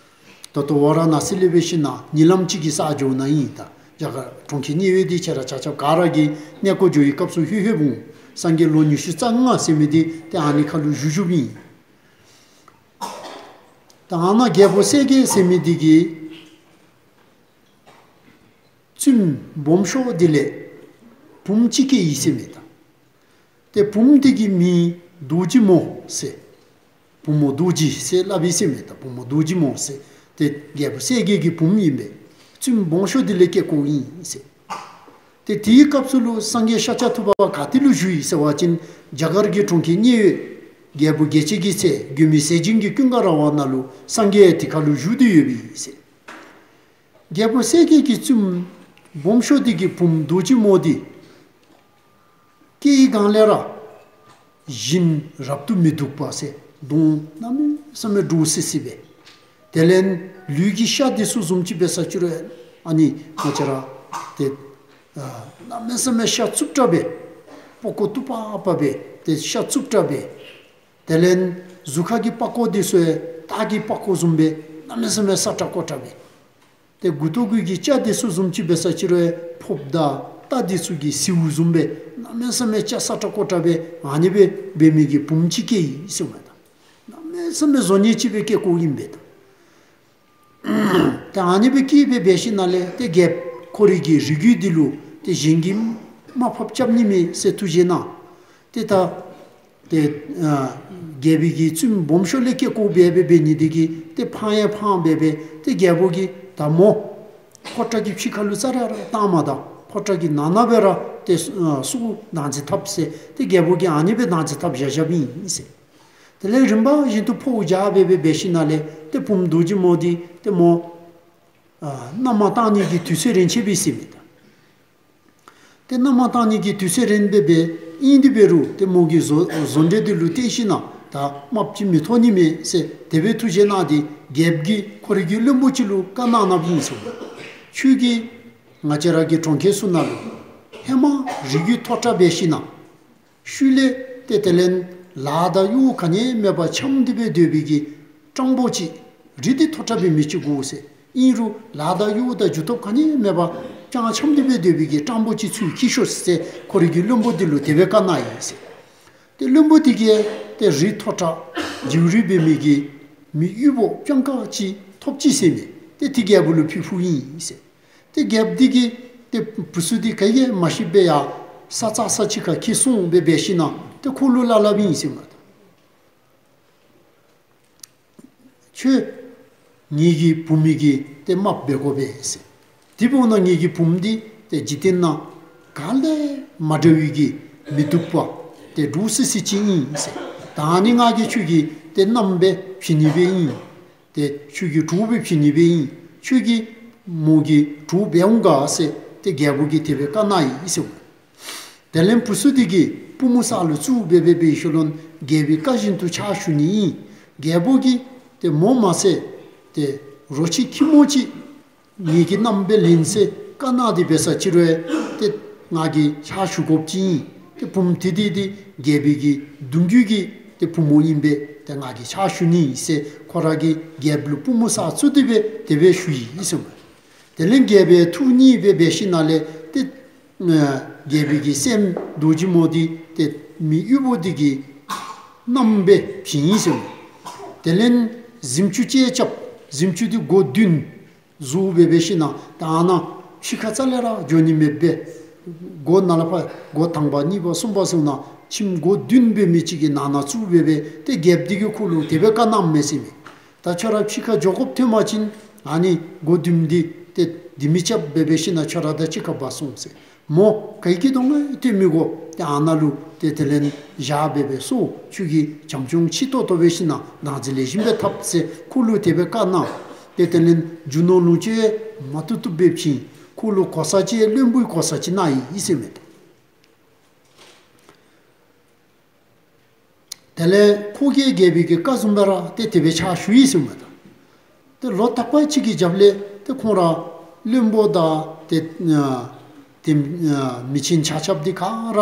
ད་ལྟོ་ཝཱ་ར་ཎཱ་སི་ལས་འབད་ཞིན་ན་ཉིན་ལམ་ཅིག་གི་ས་འགྱོ་ནི་ཨིན། ད་རྒྱ་གར་གྲོང་ཁྱེར་མཉན་ཡོད་འདི་ཁྱེད་ར་ཆ་ཁྱབ་ག་ར་གིས་གནས་སྐོར་འགྱོ་བའི་སྐབས་སུ་ལྷོད་ལྷོདཔ་འོང་། སངས་རྒྱས་ལོ་ཉི་ཤུ་རྩ་ལྔ་ཟེར་མི་འདི་ཏེ་ཨ་ནི་ཁར་ལུ་བཞུགས་བཞུགསཔ་ཨིན། ད་ཨ་ནཱ་རྒྱལ་པོ་གསལ་རྒྱལ་ཟེར་མི་འདི་གིས་བཙུནམོ་སྦོམ་ཤོས་འདི་ལས་བུམོ་ཅིག་སྐྱེས་ཡི་ཟེར་མས། ད་ཏེ་བུམོ་འདི་གི་མིང་རྡོ་རྗེ་མོ་ཟེར། བུམོ་རྡོ་རྗེ་ཟེར་སླབ་ཨིན་ཟེར་མས། ད་བུམོ་རྡོ་རྗེ་མོ་ཟེར་ཏེ་རྒྱལ་པོ་གསལ་རྒྱལ་གྱི་བུམོ་ཨིན་པས། བཙུནམོ་སྦོམ་ཤོས་འདི་ལས་སྐྱེས་སྐྱེསཝ་ཨིན་ཟེར། ཏེ་དེའི་སྐབས་སུ་ལུ་སངས་རྒྱས་ཤཱཀྱ་ཐུབ་པ་ག་ཏེ་ལུ་བཞུགས་ཡི་ཟེར་བ་ཅིན་རྒྱ་གར་གྱི་གྲོང་ཁྱེར་མཉན་ཡོད་རྒྱལ་པོ་རྒྱལ་བྱེད་ཀྱི་ཚལ་མགོན་མེད་ཟས་སྦྱིན་གྱི་ཀུན་དགའ་ར་བ་ནང་ལུ་སངས་རྒྱས་དེ་ཁར་ལུ་བཞུགས་ཏེ་ཡོདཔ་ཨིན་ཟེར། རྒྱལ་པོ་གསལ་རྒྱལ་གྱི་བཙུནམོ་སྦོམ་ཤོས་འདི་གི་བུམོ་རྡོ་རྗེ་མོ་འདི་སྐྱེས་ཡི་སྒང་ལས་ར་བཞིན་རབ་ཏུ་མི་སྡུག་པ་ཟེར་གདོང་གནམ་མེད་ས་མེད་འདྲོག་སི་སི་སྦེ། དེ་ལས་ལུས་ཀྱི་ཤ་འདི་ཚུ་བཟུམ་ཅིག་འབད་ས་ཅིག་རུང་ཨ་ནི་ང་བཅས་ར་ཏེ་ཨ་གནམ་མེད་ས་མེད་ཤ་རྩུབ་དྲགས་སྦེ་པགས་ཀོ་རྟུག་པག་པ་སྦེ་ཏེ་ཤ་རྩུབ་དྲགས་སྦེ། དེ་ལས་གཟུགས་ཁ་གི་པགས་ཀོ་འདི་ཚུ་ཡང་སྟག་གི་པགས་ཀོ་བཟུམ་སྦེ་གནམ་མེད་ས་མེད་སྲ་ཀྲག་ཀོ་ཀྲ་སྦེ། ཏེ་མགུ་ཏོ་གུ་གི་སྐྱ་འདི་ཚུ་བཟུམ་ཅིག་འབད་ས་ཅིག་རུང་ཕོརཔ་དང་རྟ་འདི་ཚུ་གི་ཟེའུ་བཟུམ་སྦེ་གནམ་མེད་ས་མེད་སྐྱ་སྲ་ཀྲག་ཀོ་ཀྲ་སྦེ་ཨ་ནི་སྦེ་འབད་མི་གི་བུམོ་ཅིག་སྐྱེས་ཡི་ཟེར་མས། ད་གནམ་མེད་ས་མེད་བཟོ་ནི་ཅིག་སྦེ་སྐྱེས་སྐྱེསཝ་ཨིན་པས། ད་ཏེ་ཨ་ནི་སྦེ་སྐྱེས་སྦེ་འབད་ཞིནམ་ལས་ཏེ་རྒྱལཔོ་ཁོ་རའི་གི་རིགས་རྒྱུད་འདི་ལུ་ཏེ་གཞན་གྱིས་དམའ་ཕབ་རྐྱབ་ནི་མེད་ཟེར་ཐུགས་བཞེད་གནང་། ཏེ་ད་ཏེ་ཨ་རྒྱལ་པོའི་གི་བཙུནམོ་སྦོམ་ཤོས་ལས་སྐྱེས་སྐྱེསཝ་སྦེ་འབད་འབད་ནི་འདི་གིས་ཏེ་ཕངས་ཡང་ཕངས་སྦེ་སྦེ་ཏེ་རྒྱལ་པོ་གིས་ད་མོ་ཕོ་བྲང་གི་ཕྱི་ཁ་ལུ་རྩ་ར་ར་བཏང་མ་ད། ཕོ་བྲང་གི་ནང་ན་སྦེ་ར་ཏེ་ཨ་གསོལཝ་བདག་འཛིན་འཐབ་ཟེར་ཏེ་རྒྱལ་པོ་གིས་ཨ་ནི་སྦེ་བདག་འཛིན་འཐབ་བཞག་བཞགཔ་ཨིན་ཟེར། དེ་ལས་རིམ་པ་བཞིན་དུ་འཕོ་བ་རྐྱབ་སྦེ་སྦེ་འབད་ཞིནམ་ལས་ཏེ་བུམོ་རྡོ་རྗེ་མོ་འདི་ཏེ་མོ་ཨ་མནའ་མ་བཏང་ནི་གི་དུས་ཚོད་རན་ཆི་སྦེ་ཟེར་མས། ད་ཏེ་མནའ་མ་བཏང་ནི་གི་དུས་ཚོད་རན་སྦེ་སྦེ་ཨིན་ཏེ་འབད་རུང་ཏེ་མོ་གི་བཟོ་བཟོ་འདྲེ་འདི་ལུ་བརྟེན་ཞིནམ་ད་རྨགཔ་ཅིག་མི་ཐོབ་ནི་མས་ཟེར་དེ་སྦེ་ཐུགས་བཞེད་གནང་སྟེ་རྒྱལཔོ་གིས་ཁོ་རའི་གི་བློན་པོ་ཅིག་ལུ་བཀའ་གནང་གནངམ་ཨིན་ཟེར། ཁྱོད་ཀྱིས་ང་བཅས་ར་གི་གྲོང་ཁྱེར་ཚུ་ནང་ལུ་ཧེ་མ་རིགས་རྒྱུད་མཐོ་དྲགས་འབད་ཞིནམ་ཤུལ་ལས་ཏེ་དེ་ལས་ལཱ་དང་གཡོག་ག་ནི་མེད་པར་འཁྱམས་ཏེ་སྦེ་སྡོད་པའི་གི་སྤྲང་པོ་ཅིག་རིགས་རྒྱུད་མཐོ་དྲགས་པའི་མི་ཅིག་དགོ་ཟེར། ཨིན་རུང་ལཱ་དང་གཡོག་དང་རྒྱུ་སྟོབས་ག་ནི་མེད་པར་སྤྱང་འཁྱམས་ཏེ་སྦེ་སྡོད་པའི་གི་སྤྲང་པོ་ཅིག་ཚུར་འཁྱིད་ཤོག་ཟེར་ཁོ་རའི་གི་བློན་པོ་འདི་ལུ་དེ་སྦེ་བཀའ་གནང་ཡི་ཟེར། ཏེ་བློན་པོ་འདི་གིས་ཏེ་རི་མཐོ་དྲགས་རྗེའུ་རིགས་འབད་མི་གི་མི་དབུལ་པོ་སྤྱང་ཀ་ཅིག་ཐོབ་ཅི་ཟེར་མས། ཏེ་དེ་རྒྱལ་པོ་ལུ་ཕུལ་ཕུལཝ་ཨིན་ཟེར། ཏེ་རྒྱལཔོ་འདི་གིས་ཏེ་བུ་ཚུ་འདི་ག་གིས་མ་ཤེས་པར་ཡར་ས་ཚགས་ས་ཅིག་ཁར་འཁྱིད་སོང་སྦེ་འབད་ཞིན་ན་ཏེ་ཁོ་ལུ་སླབ་སླབཔ་ཨིན་ཟེར་མས། ཁྱོད་ངེ་གི་བུམོ་གི་ཏེ་རྨགཔ་འབད་དགོ་པས་ཟེར། དེ་འབདཝ་ད་ངེ་གི་བུམོ་འདི་ཏེ་འཇིག་རྟེན་ནང་ག་ལས་མ་འདྲ་བའི་གི་མི་སྡུག་པ་ཏེ་འདྲོག་སི་སི་ཅིག་ཨིན་ཟེར། ད་ཨ་ནི་ང་གིས་ཁྱོད་ཀྱི་ཏེ་མནའམ་སྦེ་བྱིན་ནི་སྦེ་ཨིན། ཏེ་ཁྱོད་ཀྱི་གྲོགས་སྦེ་བྱིན་ནི་སྦེ་ཨིན། ཁྱོད་ཀྱིས་མོ་གི་གྲོགས་འབད་འོང་ག་ཟེར་ཏེ་རྒྱལ་པོ་གིས་དེ་སྦེ་བཀའ་གནང་ཡི་ཟེར། དེ་ལས་བུ་ཚུ་འདི་གིས་པུས་མོ་ས་ལུ་བཙུགས་སྦེ་འབད་བའི་ཤུལ་ལུ་རྒྱལ་པོའི་བཀའ་བཞིན་དུ་ཕྱག་ཞུ་ནི་ཨིན། རྒྱལ་པོ་གིས་ཏེ་མོ་མ་ཚད་ཏེ་རོ་ཁྱི་ཁྱི་མོ་ཅིག་ངེ་གི་མནའམ་སྦེ་ལེན་ཟེར་བཀའ་གནང་སྟེ་འབད་ས་ཅིག་རུང་ཏེ་ང་གིས་ཕྱག་ཞུ་དགོཔ་ཅིག་ཨིན། ཏེ་བུམོ་འདི་འདི་ཏེ་རྒྱལ་པོའི་གི་གདུང་རྒྱུད་ཀྱི་ཏེ་བུམོ་ཨིན་པས། ཏེ་ང་གིས་ཕྱག་ཞུ་ནི་ཨིན་ཟེར་ཁོ་ར་གིས་རྒྱལཔོ་ལུ་པུས་མོ་ས་བཙུགས་ཏེ་སྦེ་དེ་སྦེ་ཞུ་ཡི་ཟེར་མས། དེ་ལས་རྒྱལ་པོའི་ཐུགས་མཉེས་སྦེ་འབད་ཞིནམ་ལས་ཏེ་ཨ་རྒྱལ་པོའི་གི་སྲསམོ་རྡོ་རྗེ་མོ་འདི་ཏེ་མི་དབུལ་པོ་འདི་གི་མནའམ་སྦེ་བྱིན་ཡི་ཟེར་མས། དེ་ལས་གཟིམ་ཆུང་ཅིག་རྐྱབ། གཟིམ་ཆུང་འདི་སྒོ་བདུན་བཟོ་སྦེ་འབད་ཞིནམ་ད་ཨ་ནཱ་ཕྱི་ཁར་རྩ་ལས་ར་འགྱོ་ནི་མེདཔ་སྦེ་སྒོ་ནང་ལས་ཕར་སྒོ་དང་པ་གཉིས་པ་གསུམ་པ་ཟེར་ནཱ་ཁྱིམ་སྒོ་བདུན་འབད་མི་ཅིག་གི་ནང་ན་བཙུགས་སྦེ་འབད་ཏེ་རྒྱལཔོ་འདི་གིས་ཁོ་ལུ་དེ་སྦེ་བཀའ་གནངམ་མས་ཟེར་མས། ད་ཁྱོད་ར་ཕྱི་ཁར་འགྱོ་དགོཔ་ཐོན་པ་ཅིན་ཨ་ནི་སྒོ་བདུན་འདི་ཏེ་ལྡེ་མིག་རྐྱབ་སྦེ་འབད་ཞིནམ་ཁྱོད་ར་དང་གཅིག་ཁར་འབག་སོང་ཟེར། མོ་ག་གི་གདོང་ཡང་སྟོན་མི་དགོ། ཏེ་ཨ་ནཱ་ལུ་ཏེ་དེ་ལས་བཞག་སྦེ་འབད་སོང་། ཁྱོད་ཀྱིས་བྱམས་སྐྱོང་ཅིག་ཏོག་ཏོ་འབད་ཞིནམ་བདག་འཛིན་ལེགས་ཤོམ་སྦེ་འཐབ་ཟེར་ཁོ་ལུ་དེ་སྦེ་བཀའ་གནང་། ཏེ་དེ་ལས་རྒྱུ་ནོར་ལོངས་སྤྱོད་མ་བཏུབ་བཏུབ་སྦེ་བྱིན། ཁོ་ལུ་གོ་ས་ཅིག་བློན་པོའི་གོ་ས་ཅིག་གནང་ཡི་ཟེར་མས། དེ་ལས་ཁོ་གིས་རྒྱལ་པོའི་གི་བཀའ་བཟུམ་སྦེ་ར་ཏེ་དེ་སྦེ་ཕྱག་ཞུ་ཡི་ཟེར་མས་ད། ཏེ་ལོ་དག་པ་ཅིག་གི་རྒྱབ་ལས་ཏེ་ཁོང་ར་བློན་པོ་དང་ཏེ་ཨ་ཏེ་ཨ་མི་ཆེན་ཆ་ཁྱབ་འདི་ག་ར་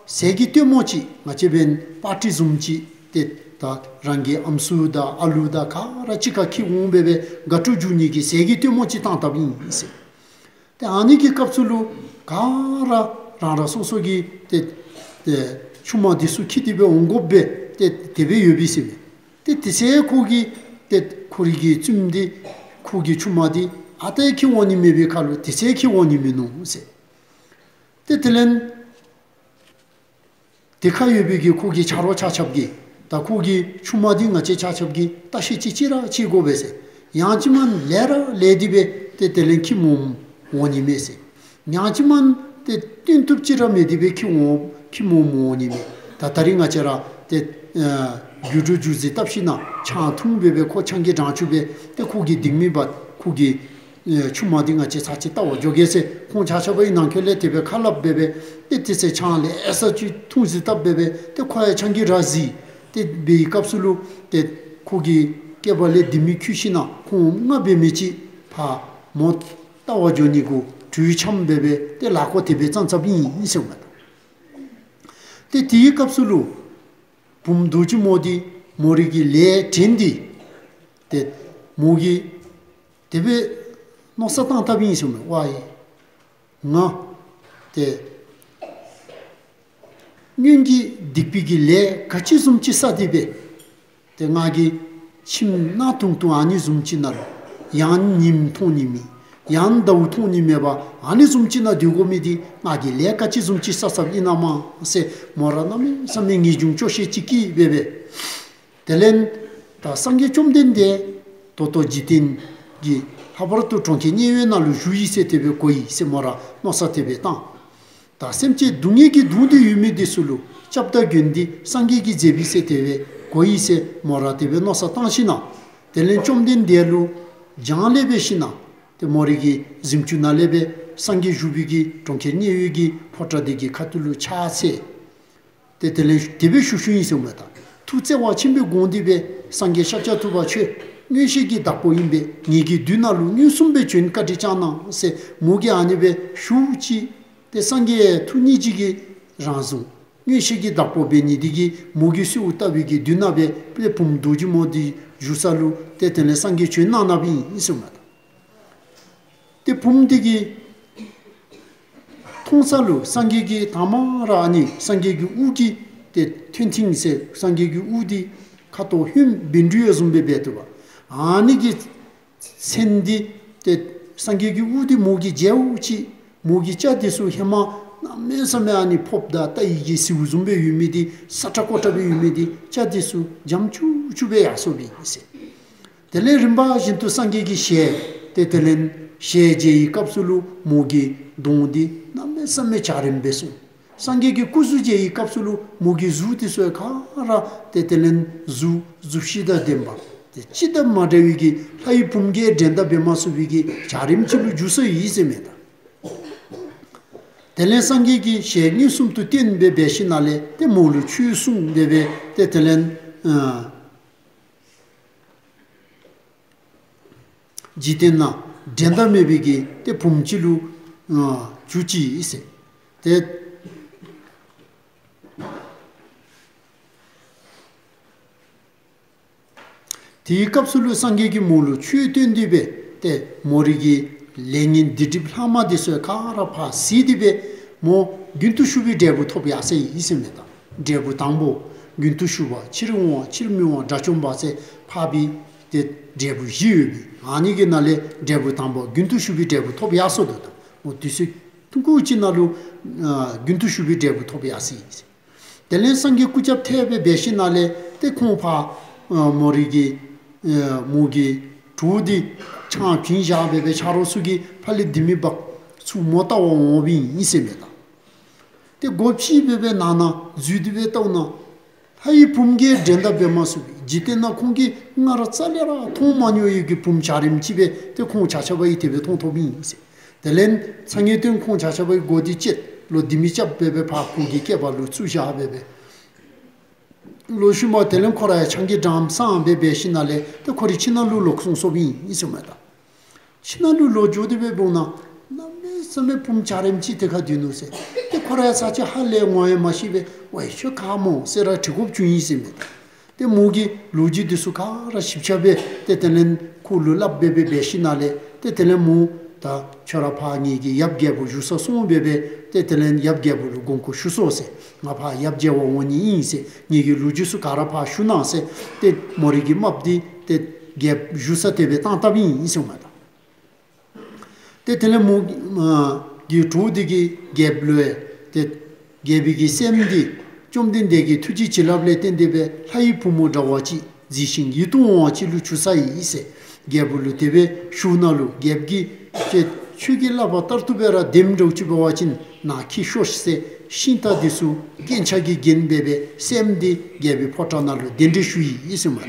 ཟས་ཀྱི་སྟོན་མོ་ཅིག་ང་བཅས་འབདན་པར་ཊི་བཟུམ་ཅིག་ཏེ་ད་རང་གི་ཨམ་སྲུ་དང་ཨ་ལུ་དང་ག་ར་གཅིག་ཁར་འཁྱིད་འོང་སྦེ་འབད་དགའ་སྤྲོ་འཇུག་ནི་གི་ཟས་ཀྱི་སྟོན་མོ་ཅིག་བཏང་བཏངམ་ཨིན་ཟེར། ཏེ་ཨ་ནི་གི་སྐབས་སུ་ལུ་ག་ར་རང་རང་སོ་སོ་གི་ཏེ་ཏེ་ཆུང་མ་འདི་ཚུ་འཁྱིད་དེ་སྦེ་འོང་དགོཔ་སྦེ་ཏེ་དེ་སྦེ་ཡོདཔ་ཨིན་ཟེར་མས། ཏེ་དེ་ཚེ་ཁོ་གི་ཏེ་ཁོ་རའི་གི་བཙུནམོ་འདི་ཁོ་གི་ཆུང་མ་འདི་ཨ་རྟག་འཁྱིད་འོང་ནི་མེད་པའི་ཁར་ལུ་དེ་ཚེ་འཁྱིད་འོང་ནི་མིན་ནུག་ཟེར། ཏེ་དེ་ལས་དེ་ཁར་ཡོད་པའི་གི་ཁོ་གི་ཆ་རོགས་ཆ་ཁྱབ་ཀྱིས་ད་ཁོ་གི་ཆུང་མ་འདི་ང་བཅས་ཆ་ཁྱབ་ཀྱིས་བརྟག་ཞིབ་ཅིག་ཅིག་ར་བྱེད་དགོ་པས་ཟེར། ཡང་ཅིན་མ་ལེགས་ར་ལེགས་ཏེ་སྦེ་ཏེ་དེ་ལས་འཁྱིད་མི་འོང་ནི་མས་ཟེར། ཡང་ཅིན་མ་ཏེ་སྟོན་བཏུབ་ཅིག་ར་མེད་དེ་སྦེ་འཁྱིད་འོང་འཁྱིད་མི་འོང་ནི་མས། ད་ད་རིས་ང་བཅས་ར་ཏེ་ཨ་རྒྱུ་འགྲུལ་རྒྱུ་རྫི་བཏབ་ཞིནམ་ཆང་འཐུང་སྦེ་འབད་ཁོ་ཆང་གིས་འགྲངས་བཅུག་སྦེ་ཏེ་ཁོ་གི་འདིང་མི་འབག་ཁོ་གི་ཨེ་ཆུང་མ་འདི་ང་བཅས་ཚར་ཅིག་བལྟ་བར་འགྱོ་གེ་ཟེར་ཁོང་ཆ་ཁྱབ་ཀྱི་ནང་འཁོད་ལས་དེ་སྦེ་ཁ་སླབ་སྦེ་འབད་ཏེ་དེ་ཚེ་ཆང་ལེ་ཤ་ཅིག་འཐུང་རྫི་བཏབ་སྦེ་འབད་ཏེ་ཁོ་ཡང་ཆང་གིས་ར་རྫི། ཏེ་འབད་བའི་སྐབས་སུ་ལུ་ཏེ་ཁོ་གི་སྐེད་པ་ལས་ལྡེ་མིག་འཁྱུ་ཞིནམ་ཁོང་ང་འབད་མི་ཅིག་ཕར་མོ་བལྟ་བར་འགྱོ་ནི་གུ་གྲོས་འཆམ་སྦེ་འབད་ཏེ་ལཱ་ཁོ་དེ་སྦེ་བརྩམས་བརྩམསཔ་ཨིན་ཟེར་མས། ཏེ་དེའི་སྐབས་སུ་ལུ་བུམོ་རྡོ་རྗེ་མོ་འདི་མོ་རའི་གི་ལས་དྲན་ཏེ་ཏེ་མོ་གིས་དེ་སྦེ་མནོ་བསམ་བཏང་བཏངམ་ཨིན་ཟེར་མས། ཝའི་ང་ཏེ་སྔོན་གྱི་སྡིག་པའི་གི་ལས་ག་ཅི་བཟུམ་ཅིག་བསགས་ཏེ་སྦེ་ཏེ་ང་གིས་ཁྱིམ་གནག་དུང་དུང་ཨ་ནི་བཟུམ་ཅིག་ནང་ལུ་ཡང་ཉིམ་མཐོང་ནི་མེད། ཡང་ཟླཝ་མཐོང་ནི་མེད་པར་ཨ་ནི་བཟུམ་ཅིག་ནང་སྡོད་དགོ་མི་འདི་ང་གིས་ལས་ག་ཅི་བཟུམ་ཅིག་བསགས་བསགསཔ་ཨིན་ན་མས་ཟེར་མོ་ར་གནམ་མེད་ས་མེད་ངེས་འབྱུང་སྐྱོ་ཤས་ཅིག་སྐྱེས་སྦེ་འབད། དེ་ལས་ད་སངས་རྒྱས་བཅོམ་ལྡན་འདས་ད་ལྟོ་འཇིག་རྟེན་གྱི་ལྷག་པར་དུ་གྲོང་ཁྱེར་མཉན་ཡོད་ནང་ལུ་བཞུགས་ཡི་ཟེར་དེ་སྦེ་གོ་ཡི་ཟེར་མོ་ར་མནོ་བསམ་དེ་སྦེ་བཏང་། ད་སེམས་ཅན་སྡུག་བསྔལ་གྱིས་གདུང་སྟེ་ཡོད་མི་འདི་ཚུ་ལུ་སྐྱབས་དང་མགོན་འདི་སངས་རྒྱས་ཀྱི་མཛད་པ་ཨིན་ཟེར་དེ་སྦེ་གོ་ཡི་ཟེར་མོ་ར་དེ་སྦེ་མནོ་བསམ་བཏང་ཞིནམ་དེ་ལས་བཅོམ་ལྡན་འདས་ལུ་བྱང་ལས་འབད་ཞིནམ་ཏེ་མོ་རའི་གི་གཟིམ་ཆུང་ནང་ལས་སྦེ་སངས་རྒྱས་བཞུགས་པའི་གི་གྲོང་ཁྱེར་མཉན་ཡོད་ཀྱི་ཕོ་བྲང་འདི་གི་ཁ་ཐུག་ལུ་ཕྱག་འཚལ། ཏེ་དེ་ལས་དེ་སྦེ་ཞུ་ཞུཝ་ཨིན་ཟེར་མས། ད་ཐུགས་བརྩེ་བ་ཆེན་པོས་དགོངས་ཏེ་སྦེ་སངས་རྒྱས་ཤཱཀྱ་ཐུབ་པ་ཁྱོད་མངོན་ཤེས་ཀྱི་བདག་པོ་ཨིན་པས། ངེ་གི་མདུན་ནང་ལུ་མངོན་སུམ་སྦེ་བྱོན་བཀའ་དྲིན་བསྐྱང་གནང་ཟེར་མོ་གིས་ཨ་ནི་སྦེ་ཞུཝ་ཅིག་ཏེ་སངས་རྒྱས་ཐུགས་སྙིང་རྗེ་གིས་རང་གཟུགས་མངོན་ཤེས་ཀྱི་བདག་པོ་འབད་ནི་འདི་གིས་མོ་གི་གསོལཝ་བཏབ་པའི་གི་མདུན་ནང་སྦེ་དཔལ་བུམོ་རྡོ་རྗེ་མོ་འདི་བཞུགས་ས་ལུ་ཏེ་དེ་ལས་སངས་རྒྱས་བྱོན་གནང་གནངམ་ཨིན་ཟེར་མས། ཏེ་བུམོ་འདི་གི་མཐོང་ས་ལུ་སངས་རྒྱས་ཀྱི་དང་པ་ར་ཨ་ནི་སངས་རྒྱས་ཀྱི་དབུ་གི་ཏེ་མཐོན་མཐིང་ཟེར་སངས་རྒྱས་ཀྱི་དབུ་འདི་ཁ་དོག་ཧོནམ་བཻ་ཌཱུརྱ་བཟུམ་སྦེ་འབད་དོ་བ། ཨ་ནི་གི་མཚན་འདི་ཏེ་སངས་རྒྱས་ཀྱི་དབུ་འདི་མོ་གིས་མཇལཝ་ཅིག་མོ་གི་སྐྱ་འདི་ཚུ་ཧེ་མ་གནམ་མེད་ས་མེད་ཨ་ནི་ཕོརཔ་དང་ཏ་ཡི་གི་ཟེའུ་བཟུམ་སྦེ་ཡོད་མི་འདི་སྲ་ཀྲག་ཀོ་ཀྲ་སྦེ་ཡོད་མི་འདི་སྐྱ་འདི་ཚུ་འཇམ་ཅུག་ཅུ་སྦེ་ཡར་སོཔ་ཨིན་ཟེར། དེ་ལས་རིམ་པ་བཞིན་དུ་སངས་རྒྱས་ཀྱི་ཞལ་ཏེ་དེ་ལས་ཞལ་མཇལ་བའི་སྐབས་སུ་ལུ་མོ་གི་གདོང་འདི་གནམ་མེད་ས་མེད་འཇའ་རིསམོ་སྦེ་སོང་། སངས་རྒྱས་ཀྱི་སྐུ་གཟུགས་མཇལ་བའི་སྐབས་སུ་ལུ་མོ་གི་གཟུགས་འདི་ཚུ་ག་ར་ཏེ་དེ་ལས་གཟུགས་གཟུགས་གཞི་དང་ལྡན་པ་ཏེ་ཅི་དང་མ་འདྲ་བའི་གི་ལྷའི་བུམོ་གིས་འགྲན་ཟླ་འབད་མ་ཚུགས་པའི་གི་འཇའ་རིསམོ་ཅིག་ལུ་འགྱུར་སོ་ཡི་ཟེར་མས་ད། དེ་ལས་སངས་རྒྱས་ཀྱི་ཞལ་མངོན་སུམ་དུ་བསྟན་སྦེ་འབད་ཞིནམ་ལས་ཏེ་མོ་ལུ་ཆོས་གསུངས་སྦེ་སྦེ་ཏེ་དེ་ལས་ཨ་འཇིག་རྟེན་ན་འགྲན་ཟླ་མེད་པའི་གི་ཏེ་བུམོ་ཅིག་ལུ་ཨ་གྱུར་ཅི་ཟེར། ཏེ་དེའི་སྐབས་སུ་ལུ་སངས་རྒྱས་ཀྱིས་མོ་ལུ་ཆོས་སྟོན་ཏེ་སྦེ་ཏེ་མོ་རའི་གི་ལས་ངན་སྡིག་སྒྲིབ་ལྷག་མ་འདི་ཚུ་ག་ར་ཕར་ཟད་དེ་སྦེ་མོ་རྒྱུན་དུ་ཞུགས་པའི་འབྲས་བུ་ཐོབ་ཡར་སོ་ཡི་ཟེར་མས་ད། འབྲས་བུ་དང་པོ་རྒྱུན་དུ་ཞུགས་པ། ཕྱིར་འོང་བ། ཕྱིར་མི་འོང་བ། དགྲ་བཅོམ་པ་ཟེར་འཕགས་པའི་ཏེ་འབྲས་བུ་བཞི་ཡོད་པས། ཨ་ནི་གི་ནང་ལས་འབྲས་བུ་དང་པོ་རྒྱུན་དུ་ཞུགས་པའི་འབྲས་བུ་ཐོབ་ཡར་སོ་དོ་ད། མོ་དུས་ཚོད་ཐུང་ཀུ་ཅིག་ནང་ལུ་ཨ་རྒྱུན་དུ་ཞུགས་པའི་འབྲས་བུ་ཐོབ་ཡར་སོ་ཡི་ཟེར། དེ་ལས་སངས་རྒྱས་སྐུ་རྒྱབ་ཐལ་སྦེ་འབད་ཞིནམ་ལས་ཏེ་ཁོང་ཕར་ཨ་མོ་རའི་གི་ཨ་མོ་གི་གྲོགས་འདི་ཆང་བྱིན་བཞག་སྦེ་སྦེ་ཆ་རོགས་ཚུ་གིས་ཕར་ལས་ལྡེ་མིག་འབག་ཚུར་མོ་བལྟ་བར་འོངམ་ཨིན་ཟེར་མས་ད། ཏེ་སྒོ་ཕྱེ་སྦེ་སྦེ་ནང་ན་འཛུལ་ཏེ་སྦེ་བལྟཝ་ད་ལྷའི་བུམོ་གིས་འགྲན་ཟླ་འབད་མ་ཚུགས་པའི་འཇིག་རྟེན་ན་ཁོང་གིས་སྔར་རྩ་ལས་ར་མཐོང་མ་མྱོང་བའི་གི་བུམོ་འཇའ་རིསམོ་ཅིག་སྦེ་ཏེ་ཁོང་ཆ་ཁྱབ་ཀྱིས་དེ་སྦེ་མཐོང་མཐོངམ་ཨིན་ཟེར། དེ་ལས་སངས་རྒྱས་བསྟན་ཁོང་ཆ་ཁྱབ་ཀྱིས་སྒོ་འདི་བཅད་ལོག་ལྡེ་མིག་རྐྱབ་སྦེ་སྦེ་ཕར་ཁོང་གི་སྐེད་པ་ལུ་བཙུགས་བཞག་སྦེ་སྦེ། ལོག་ཤུལ་མ་དེ་ལས་ཁོ་ར་ཡང་ཆང་གི་འགྲམ་སངས་སྦེ་འབད་ཞིནམ་ལས་ཏེ་ཁོ་རའི་ཁྱིམ་ནང་ལུ་ལོག་སོང་སོཔ་ཨིན་ཟེར་མས་ད། ཁྱིམ་ནང་ལུ་ལོག་འགྱོ་སྟེ་སྦེ་འབདཝ་ད་གནམ་མེད་ས་མེད་བུམོ་འཇའ་རིསམོ་ཅིག་དེ་ཁར་སྡོད་ནུག་ཟེར། ཏེ་ཁོ་ར་ཡང་ཚར་གཅིག་ཧ་ལས་ངོ་ཡང་མ་ཤེས་པས། ཝའི་ཁྱོད་ག་སྨོ་ཟེར་ར་དྲི་དགོཔ་བྱུང་ཡི་ཟེར་མས། ཏེ་མོ་གིས་ལོ་རྒྱུས་འདི་ཚུ་ག་ར་ཞིབ་ཆ་སྦེ་ཏེ་དེ་ལས་ཁོ་ལུ་སླབ་སྦེ་སྦེ་འབད་ཞིནམ་ལས་ཏེ་དེ་ལས་མོ་ད་ཁྱོད་ར་ཕར་ངེ་གི་ཡབ་རྒྱལ་པོ་བཞུགས་སར་སོང་སྦེ་སྦེ་ཏེ་དེ་ལས་ཡབ་རྒྱལ་པོ་ལུ་དགོངས་སྐོར་ཞུ་སོང་ཟེར། ང་ཕར་ཡབ་མཇལ་བར་འོང་ནི་ཨིན་ཟེར། ངེ་གི་ལོ་རྒྱུས་ཚུ་ག་ར་ཕར་ཞུ་གནང་ཟེར། ཏེ་མོ་རའི་གི་རྨགཔ་འདི་ཏེ་རྒྱལཔོ་བཞུགས་སར་དེ་སྦེ་བཏང་བཏངམ་ཨིན་ཟེར་མས་ད། ཏེ་དེ་ལས་མོ་ཨ་གི་གྲོགས་འདི་གིས་རྒྱལཔོ་ལུ་ཡང་ཏེ་རྒྱལ་པོའི་གི་སྲསམོ་འདི་བཅོམ་ལྡན་འདས་ཀྱི་ཐུགས་རྗེ་བྱིན་རླབས་ལས་བརྟེན་ཏེ་སྦེ་ལྷའི་བུ་མོ་འདྲ་བ་ཅིག་མཛེས་ཤིང་ཡིད་དུ་འོང་བ་ཅིག་ལུ་གྱུར་ཚར་ཡི་ཟེར། རྒྱལཔོ་ལུ་དེ་སྦེ་ཞུཝ་ད་ལུ་རྒྱལཔོ་གིས་ཏེ་ཁྱོད་ཀྱིས་སླབ་པ་ལྟར་དུ་སྦེ་ར་བདེནམ་འདྲཝ་ཅིག་འབད་བ་ཅིན་ནཱ་འཁྱིད་ཤོག་ཟེར་ཤིང་རྟ་འདི་ཚུ་རྒྱན་ཆ་གིས་བརྒྱན་སྦེ་སྦེ་སྲསམོ་འདི་རྒྱལ་པོའི་ཕོ་བྲང་ནང་ལུ་གདན་འདྲེན་ཞུ་ཡི་ཟེར་མས་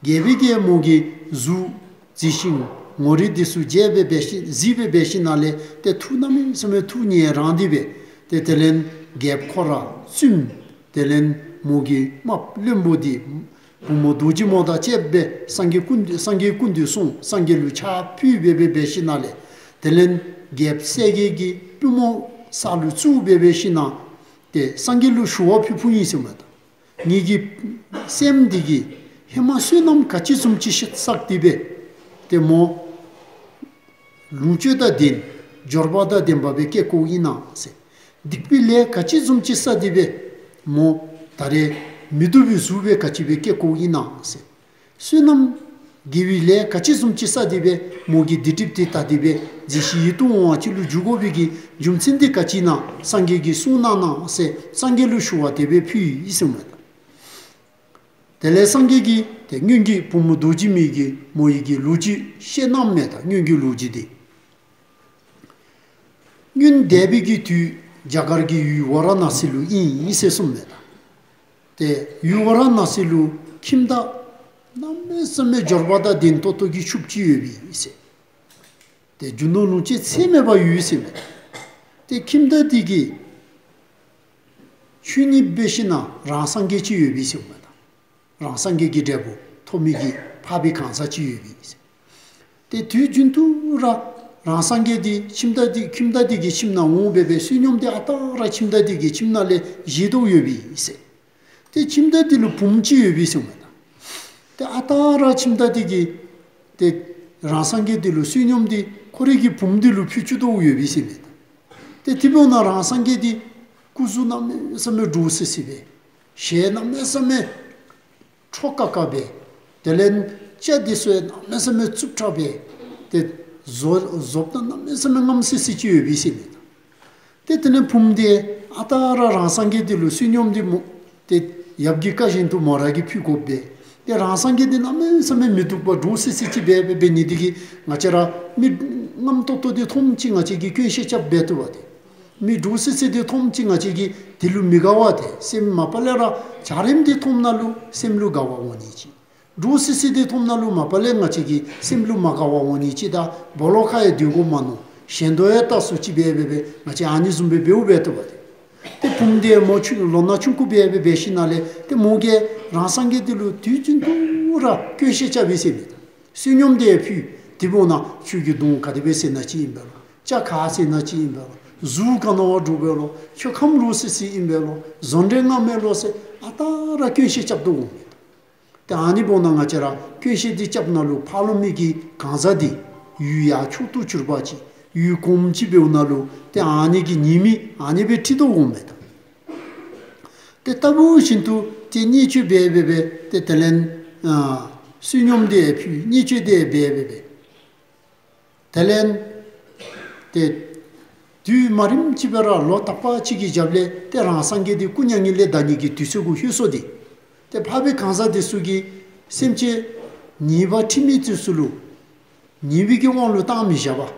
ད། རྒྱལ་པོ་གིས་མོ་གི་གཟུགས་གཟིགས་ཤིང་ངོ་རིས་འདི་ཚུ་མཇལ་སྦེ་འབད་ཞིནམ་གཟིགས་སྦེ་འབད་ཞིནམ་ལས་ཏེ་ཐུགས་གནམ་མེད་ས་མེད་ཐུགས་མཉེས་རངས་ཏེ་སྦེ་ཏེ་དེ་ལས་རྒྱལཔོ་ཁོ་ར་བཙུནམོ་དེ་ལས་མོ་གི་རྨགཔ་བློན་པོ་འདི་བུམོ་རྡོ་རྗེ་མོ་དང་བཅསཔ་སྦེ་སངས་རྒྱས་སྐུ་མདུན་སངས་རྒྱས་སྐུ་མདུན་སོང་། སངས་རྒྱས་ལུ་ཕྱག་ཕུལ་སྦེ་སྦེ་འབད་ཞིནམ་ལས་དེ་ལས་རྒྱལཔོ་གསལ་རྒྱལ་གྱི་པུས་མོ་ས་ལུ་བཙུགས་སྦེ་འབད་ཞིནམ་ཏེ་སངས་རྒྱས་ལུ་ཞུ་བ་ཕུལ་ཕུལཝ་ཨིན་ཟེར་མས་ད། ངེ་གི་སྲསམོ་འདི་གིས་ཧེ་མ་བསོད་ནམས་ག་ཅི་བཟུམ་ཅིག་བསགས་ཏེ་སྦེ་ཏེ་མོ་ལོངས་སྤྱོད་དང་ལྡན་འབྱོར་པ་དང་ལྡན་པ་སྦེ་སྐྱེ་བཀོཝ་ཨིན་ན་ཟེར། སྡིག་པའི་ལས་ག་ཅི་བཟུམ་ཅིག་བསགས་ཏེ་སྦེ་མོ་ད་རེས་མི་སྡུག་པའི་གཟུགས་སྦེ་ག་ཅི་སྦེ་སྐྱེ་བཀོཝ་ཨིན་ན་ཟེར། བསོད་ནམས་དགེ་བའི་ལས་ག་ཅི་བཟུམ་ཅིག་བསགས་ཏེ་སྦེ་མོ་གི་སྡིག་སྒྲིབ་འདི་དག་སྟེ་སྦེ་མཛེས་ཤིང་ཡིད་དུ་འོང་བ་ཅིག་ལུ་འགྱུར་དགོ་པའི་གི་རྒྱུ་མཚན་འདི་ག་ཅི་ཨིན་ན་སངས་རྒྱས་ཀྱིས་གསུངས་གནང་གནང་ཟེར་སངས་རྒྱས་ལུ་ཞུ་བ་དེ་སྦེ་ཕུལ་ཡི་ཟེར་མས་ད། དེ་ལས་སངས་རྒྱས་ཀྱིས་ཏེ་སྔོན་གྱི་བུམོ་རྡོ་རྗེ་མོ་གི་མོ་ཡི་གི་ལོ་རྒྱུས་བཤད་གནངམ་མས་ད། སྔོན་གྱི་ལོ་རྒྱུས་འདི། སྔོན་འདས་པའི་གི་དུས་རྒྱ་གར་གྱི་ཡུལ་ཝཱ་ར་ཎ་སི་ལུ་ཨིན་ཨིན་ཟེར་གསུངམ་མས་ད། ཏེ་ཡུལ་ཝཱ་ར་ཎ་སི་ལུ་ཁྱིམ་བདག་གནམ་མེད་ས་མེད་འབྱོར་པ་དང་ལྡན་ཏོག་ཏོ་གི་ཕྱུགཔོ་ཅིག་ཡོདཔ་ཨིན་ཟེར། ཏེ་རྒྱུ་ནོར་ལོངས་སྤྱོད་ཚད་མེད་པ་ཡོད་ཟེར་མས། ཏེ་ཁྱིམ་བདག་འདི་གིས་ཆོས་ཉིད་འབད་ཞིནམ་རང་སངས་རྒྱས་ཅིག་ཡོདཔ་ཨིན་ཟེར་མས་ད། རང་སངས་རྒྱས་ཀྱི་འབྲས་བུ་ཐོབ་མི་གི་འཕགས་པའི་གང་ཟག་ཅིག་ཡོདཔ་ཨིན་ཟེར། ཏེ་དུས་རྒྱུན་དུ་ར་རང་སངས་རྒྱས་འདི་ཁྱིམ་བདག་འདི་ཁྱིམ་བདག་འདི་གི་ཁྱིམ་ནང་འོང་སྦེ་སྦེ་བསོད་སྙོམས་འདི་ཨ་རྟག་ར་ཁྱིམ་བདག་འདི་གི་ཁྱིམ་ནང་ལས་བཞེས་དོ་ཡོདཔ་ཨིན་ཟེར། ཏེ་ཁྱིམ་བདག་འདི་ལུ་བུམོ་ཅིག་ཡོདཔ་ཨིན་ཟེར་མས་ད། ཏེ་ཨ་རྟག་ར་ཁྱིམ་བདག་འདི་གིས་ཏེ་ རང་སངས་རྒྱས་འདི་ལུ་བསོད་སྙོམས་འདི་ཁོ་རའི་གི་བུམོ་འདི་ལུ་ཕུལ་བཅུག་དོ་ཡོད་པས་ཟེར་མས། ཏེ་དེ་འབདཝ་ད་རང་སངས་རྒྱས་འདི་སྐུ་གཟུགས་གནམ་མེད་ས་མེད་འདྲོག་སི་སི་སྦེ། ཞལ་གནམ་མེད་ས་མེད་ཁྲོ་ཀ་ཀ་སྦེ། དེ་ལས་སྐྱ་འདི་ཚུ་ཡང་གནམ་མེད་ས་མེད་རྩུབ་དྲགས་སྦེ། ཏེ་བཟོ་བཟོཝ་ད་གནམ་མེད་ས་མེད་རྔམ་སི་སི་ཅིག་ཡོད་པས་ཟེར་མས། ཏེ་དེ་ལས་བུམོ་འདི་ཨ་རྟག་ར་རང་སངས་རྒྱས་འདི་ལུ་བསོད་སྙོམས་འདི་མོ་ཏེ་ཡབ་ཀྱི་བཀའ་བཞིན་དུ་མོ་ར་གིས་ཕུལ་དགོ་པས། ཏེ་རང་སངས་རྒྱས་འདི་གནམ་མེད་ས་མེད་མི་སྡུག་པ་འདྲོག་སི་སི་ཅིག་སྦེ་སྦེ་འབད་ནི་འདི་གིས་ང་བཅས་ར་མི་རྔམ་ཏོག་ཏོ་འདི་མཐོངམ་ཅིག་ང་བཅས་ཀྱིས་སྐྱོན་བཤད་རྐྱབ་འབད་བཏུབ་པས་ཏེ། མི་འདྲོག་སི་སི་འདི་མཐོངམ་ཅིག་ང་བཅས་ཀྱིས་དེ་ལུ་མི་དགའ་བས་ཏེ། སེམས་མ་པ་ལས་ར་འཇའ་རིསམོ་འདི་མཐོངམ་ད་ལུ་སེམས་ལུ་དགའ་བ་འོང་ནི་ཅིག། འདྲོག་སི་སི་འདི་མཐོངམ་ད་ལུ་མ་པ་ལས་ང་བཅས་ཀྱི་སེམས་ལུ་མ་དགའ་བ་འོང་ནི་ཅིག། ད་སྦོ་ལོགས་ཁར་ཡང་སྡོད་དགོ་མ་མནོ། ཞེ་འདོད་ཡང་ལྟ་སུ་ཅིག་སྦེ་སྦེ་སྦེ་ང་བཅས་ཨ་ནི་བཟུམ་སྦེ་འབདཝ་འབད་བཏུབ་པས་ཏེ། ཏེ་བུམོ་འདི་མོ་ཆུང་ལོ་ན་ཆུང་ཀུ་སྦེ་སྦེ་འབད་ཞིནམ་ལས་ཏེ་མོ་གིས་རང་སངས་རྒྱས་འདི་ལུ་དུས་རྒྱུན་དུ་ར་སྐྱོན་བཤད་རྐྱབ་པས་ཟེར་མས། བསོད་སྙོམས་འདི་ཕུལ། དེ་འབདཝ་ད་ཁྱོད་ཀྱི་གདོང་ག་དེ་སྦེ་ཟེར་ན་ཅིག་ཨིན་པས་ལོ། སྐྱ་ག་ཟེར་ན་ཅིག་ཨིན་པས་ལོ། གཟུགས་ག་ནི་བ་འདྲོག་པས་ལོ། ཁྱོད་ཁམས་འདྲོག་སི་སི་ཨིན་པས་ལོ། བཟོ་འདྲེ་ངན་མས་ལོ་ཟེར་ཨ་རྟག་ར་སྐྱོན་བཤད་རྐྱབ་དོ་འོང་མས། ཏེ་ཨ་ནི་འབདཝ་ད་ང་བཅས་ར་སྐྱོན་བཤད་འདི་རྐྱབ་ནི་ལུ་ཕར་ལུ་མི་གི་གང་ཟག་འདི་ཡུལ་ཡ་མཆོག་ཏུ་གྱུར་པ་ཅིག་ཡུལ་གོངམ་ཅིག་འབདཝ་ད་ལུ་ཏེ་ཨ་ནི་གི་ཉེས་དམིགས་ཨ་ནི་སྦེ་ཁྲིད་དོ་འོང་མས་ད། ཏེ་ལྟ་བུ་བཞིན་དུ་ཏེ་བརྙས་བཅོས་འབད་འབད་སྦེ་ཏེ་དེ་ལས་ཨ་བསོད་སྙོམས་འདི་ཕུལ། བརྙས་བཅོས་འདི་འབད་འབད་སྦེ། དེ་ལས་ཏེ་དུས་མ་རིངམ་ཅིག་སྦེ་ར་ལོ་དག་པ་ཅིག་གི་རྒྱབ་ལས་ཏེ་རང་སངས་རྒྱས་འདི་སྐུ་མྱ་ངན་ལས་འདའ་ནི་གི་དུས་ཚོད་གུ་ལྷོད་སོ་ཏེ། ཏེ་འཕགས་པའི་གང་ཟག་འདི་ཚུ་གིས་སེམས་ཅན་ཉེས་པ་ཁྲིམས་མེད་འདི་ཚུ་ལུ་ཉེས་པའི་གི་དབང་ལུ་བཏང་མི་བཞག་པར།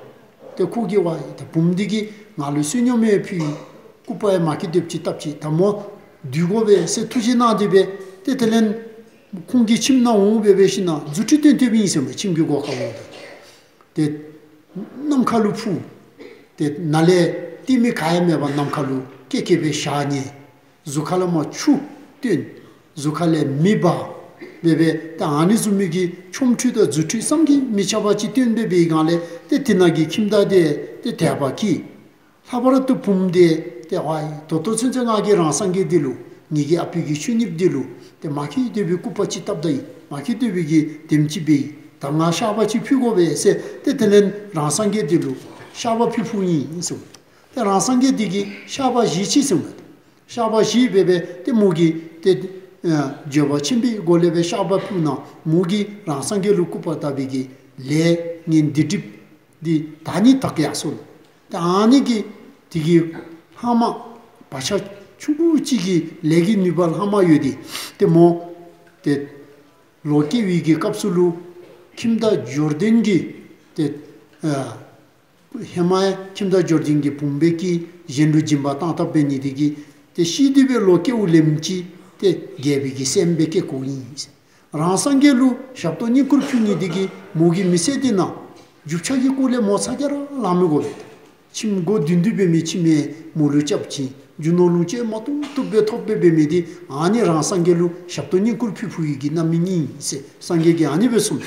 ཏེ་ཁོ་གིས་ཝའི་ད་བུམོ་འདི་གིས་ང་ལུ་བསོད་སྙོམས་ཡང་ཕུལ། སྐུ་པར་ཡང་མ་ཁེ་དེབ་ཅིག་བཏབ་ཅི། ད་མོ་སྡོད་དགོ་པས་ཟེར་ཐུགས་བཞེད་གནང་སྟེ་སྦེ་ཏེ་དེ་ལས་ཁོང་གི་ཁྱིམ་ནང་འོང་སྦེ་འབད་ཞིནམ་རྫུ་འཕྲུལ་སྟོན་སྟོནམ་ཨིན་ཟེར་མས། ཁྱིམ་གྱི་སྒོ་ཁར་འོངམ་ད་ཏེ་ནམ་མཁའ་ལུ་འཕུར། ཏེ་ནཱ་ལས་ཏེ་མི་ག་ཡང་མེད་པར་ནམ་མཁའ་ལུ་ཀེ་ཀེ་སྦེ་ཞག་ཉལ། གཟུགས་ཁ་ལས་མར་ཆུ་བཏོན། གཟུགས་ཁ་ལས་མེ་འབར། འབད་འབད་ཏེ་ཨ་ནི་བཟུམ་མའི་གི་ཆོ་འཕྲུལ་དང་རྫུ་འཕྲུལ་བསམ་གྱིས་མི་ཁྱབ་པ་ཅིག་སྟོན་འབད་བའི་སྒང་ལས་ཏེ་དེ་ནང་གི་ཁྱིམ་བདག་འདི་ཏེ་དད་པ་སྐྱེས། ལྷག་པར་དུ་བུམོ་འདི་ཏེ་ཝའི་ད་ལྟོ་ཚུན་ཚོད་ང་གིས་རང་སངས་རྒྱས་འདི་ལུ་ངེ་གི་ཨ་པའི་གི་ཆོས་ཉིད་འདི་ལུ་ཏེ་མ་ཁེ་དེབ་ཀྱི་སྐུ་པར་ཅིག་བཏབ་ད་ཡི། མ་ཁེ་དེབ་ཀྱི་དེམ་ཅིག་འབད་ཡི། ད་ང་བཤགས་པ་ཅིག་ཕུལ་དགོ་པས་ཟེར་ཏེ་དེ་ལས་རང་སངས་རྒྱས་འདི་ལུ་བཤགས་པ་ཕུལ་ཕུལཝ་ཨིན་ཟེར། ཏེ་རང་སངས་རྒྱས་འདི་གིས་བཤགས་པ་བཞེས་ཅི་ཟེར། བཤགས་པ་བཞེས་འབད་འབད་ཏེ་མོ་གིས་ཏེ་ཨ་འགྱོད་པ་ཆེན་པོའི་སྒོ་ལས་སྦེ་བཤགས་པ་ཕུལཝ་ད་མོ་གིས་རང་སངས་རྒྱས་ལུ་སྐུ་པར་བཏབ་པའི་གི་ལས་ངན་སྡིག་སྒྲིབ་འདི་དག་ནི་དག་ཡར་སོ་ལོ། ཏེ་ཨ་ནི་གིས་དེ་གི་ལྷག་མ་བག་ཆགས་ཆུང་ཀུ་ཅིག་གི་ལས་ཀྱི་ནུས་པ་ལྷག་མ་ཡོད་དེ། ཏེ་མོ་ཏེ་ལོག་སྐྱེ་བའི་གི་སྐབས་སུ་ལུ་ཁྱིམ་བདག་འབྱོར་ལྡན་གྱི་ཏེ་ཨ་ཧེ་མ་ཡང་ཁྱིམ་བདག་འབྱོར་ལྡན་གྱི་བུམོ་སྦེ་སྐྱེས། གཞན་ལུ་སྦྱིན་པ་བཏང་བཏངམ་འབད་ནི་དེ་གིས་ཏེ་ཤི་སྟེ་སྦེ་ལོག་སྐྱེ་བ་ལེནམ་ཅིག་ཏེ་རྒྱལ་པོའི་གི་སྲསམོ་སྦེ་སྐྱེ་དགོཔ་ཨིན། རང་སངས་རྒྱས་ལུ་ཞབས་ཏོག་བསྙེན་བཀུར་ཕུལ་ནི་དེ་གིས་མོ་གི་མི་ཚེ་འདི་ནང་རྒྱུ་ཆ་གི་སྐོར་ལས་མོ་ཚ་གྱང་ར་ལང་མི་དགོ་པས། ཁྱིམ་སྒོ་བདུན་བདུན་འབད་མི་ཁྱིམ་ཡང་མོ་ལུ་རྐྱབ་ཅི། རྒྱུ་ནོར་ལོངས་སྤྱོད་མ་ཐོབ་ཐོབ་སྦེ་ཐོབ་སྦེ་འབད་མི་འདི་ཨ་ནི་རང་སངས་རྒྱས་ལུ་ཞབས་ཏོག་བསྙེན་བཀུར་ཕུལ་ཕུལཝ་གི་རྣམ་སྨིན་ཨིན་ཟེར་སངས་རྒྱས་ཀྱིས་ཨ་ནི་སྦེ་གསུངས།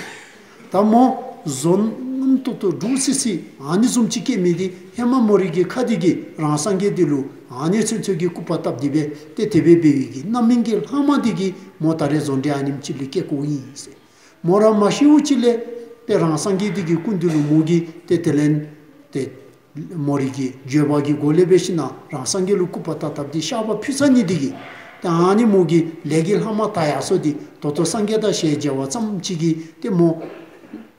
ད་མོ་བཟོ་རྔམ་ཏོག་ཏོ་འདྲོག་སི་སི་ཨ་ནི་བཟུམ་ཅིག་སྐྱེ་མི་འདི་ཧེ་མ་མོ་རའི་གི་ཁ་འདི་གིས་རང་སངས་རྒྱས་འདི་ལུ་ཨ་ནི་ཚུན་ཚོད་ཀྱི་སྐུ་པར་བཏབ་སྟེ་སྦེ་ཏེ་དེ་སྦེ་འབད་བའི་གི་རྣམ་སྨིན་གྱི་ལྷག་མ་འདི་གིས་མོ་ད་རེས་བཟོ་འདྲེ་ཨ་ནེམ་ཅིག་ལུ་སྐྱེ་དགོཔ་ཨིན་ཟེར། མོ་ར་མ་ཤིཝ་ཅིག་ལས་ཏེ་རང་སངས་རྒྱས་འདི་གི་སྐུ་མདུན་ལུ་མོ་གིས་ཏེ་དེ་ལས་ཏེ་མོ་རའི་གི་འགྱོད་པ་གི་སྒོ་ལས་འབད་ཞིནམ་རང་སངས་རྒྱས་ལུ་སྐུ་པར་བཏབ་བཏབ་སྟེ་བཤགས་པ་ཕུལ་ཚར་ནི་འདི་གིས་ཏེ་ཨ་ནི་མོ་གི་ལས་ཀྱི་ལྷག་མ་དག་ཡར་སོ་སྟེ་ད་ལྟོ་སངས་རྒྱས་དང་ཞལ་མཇལ་བ་ཙམ་ཅིག་གིས་ཏེ་མོ་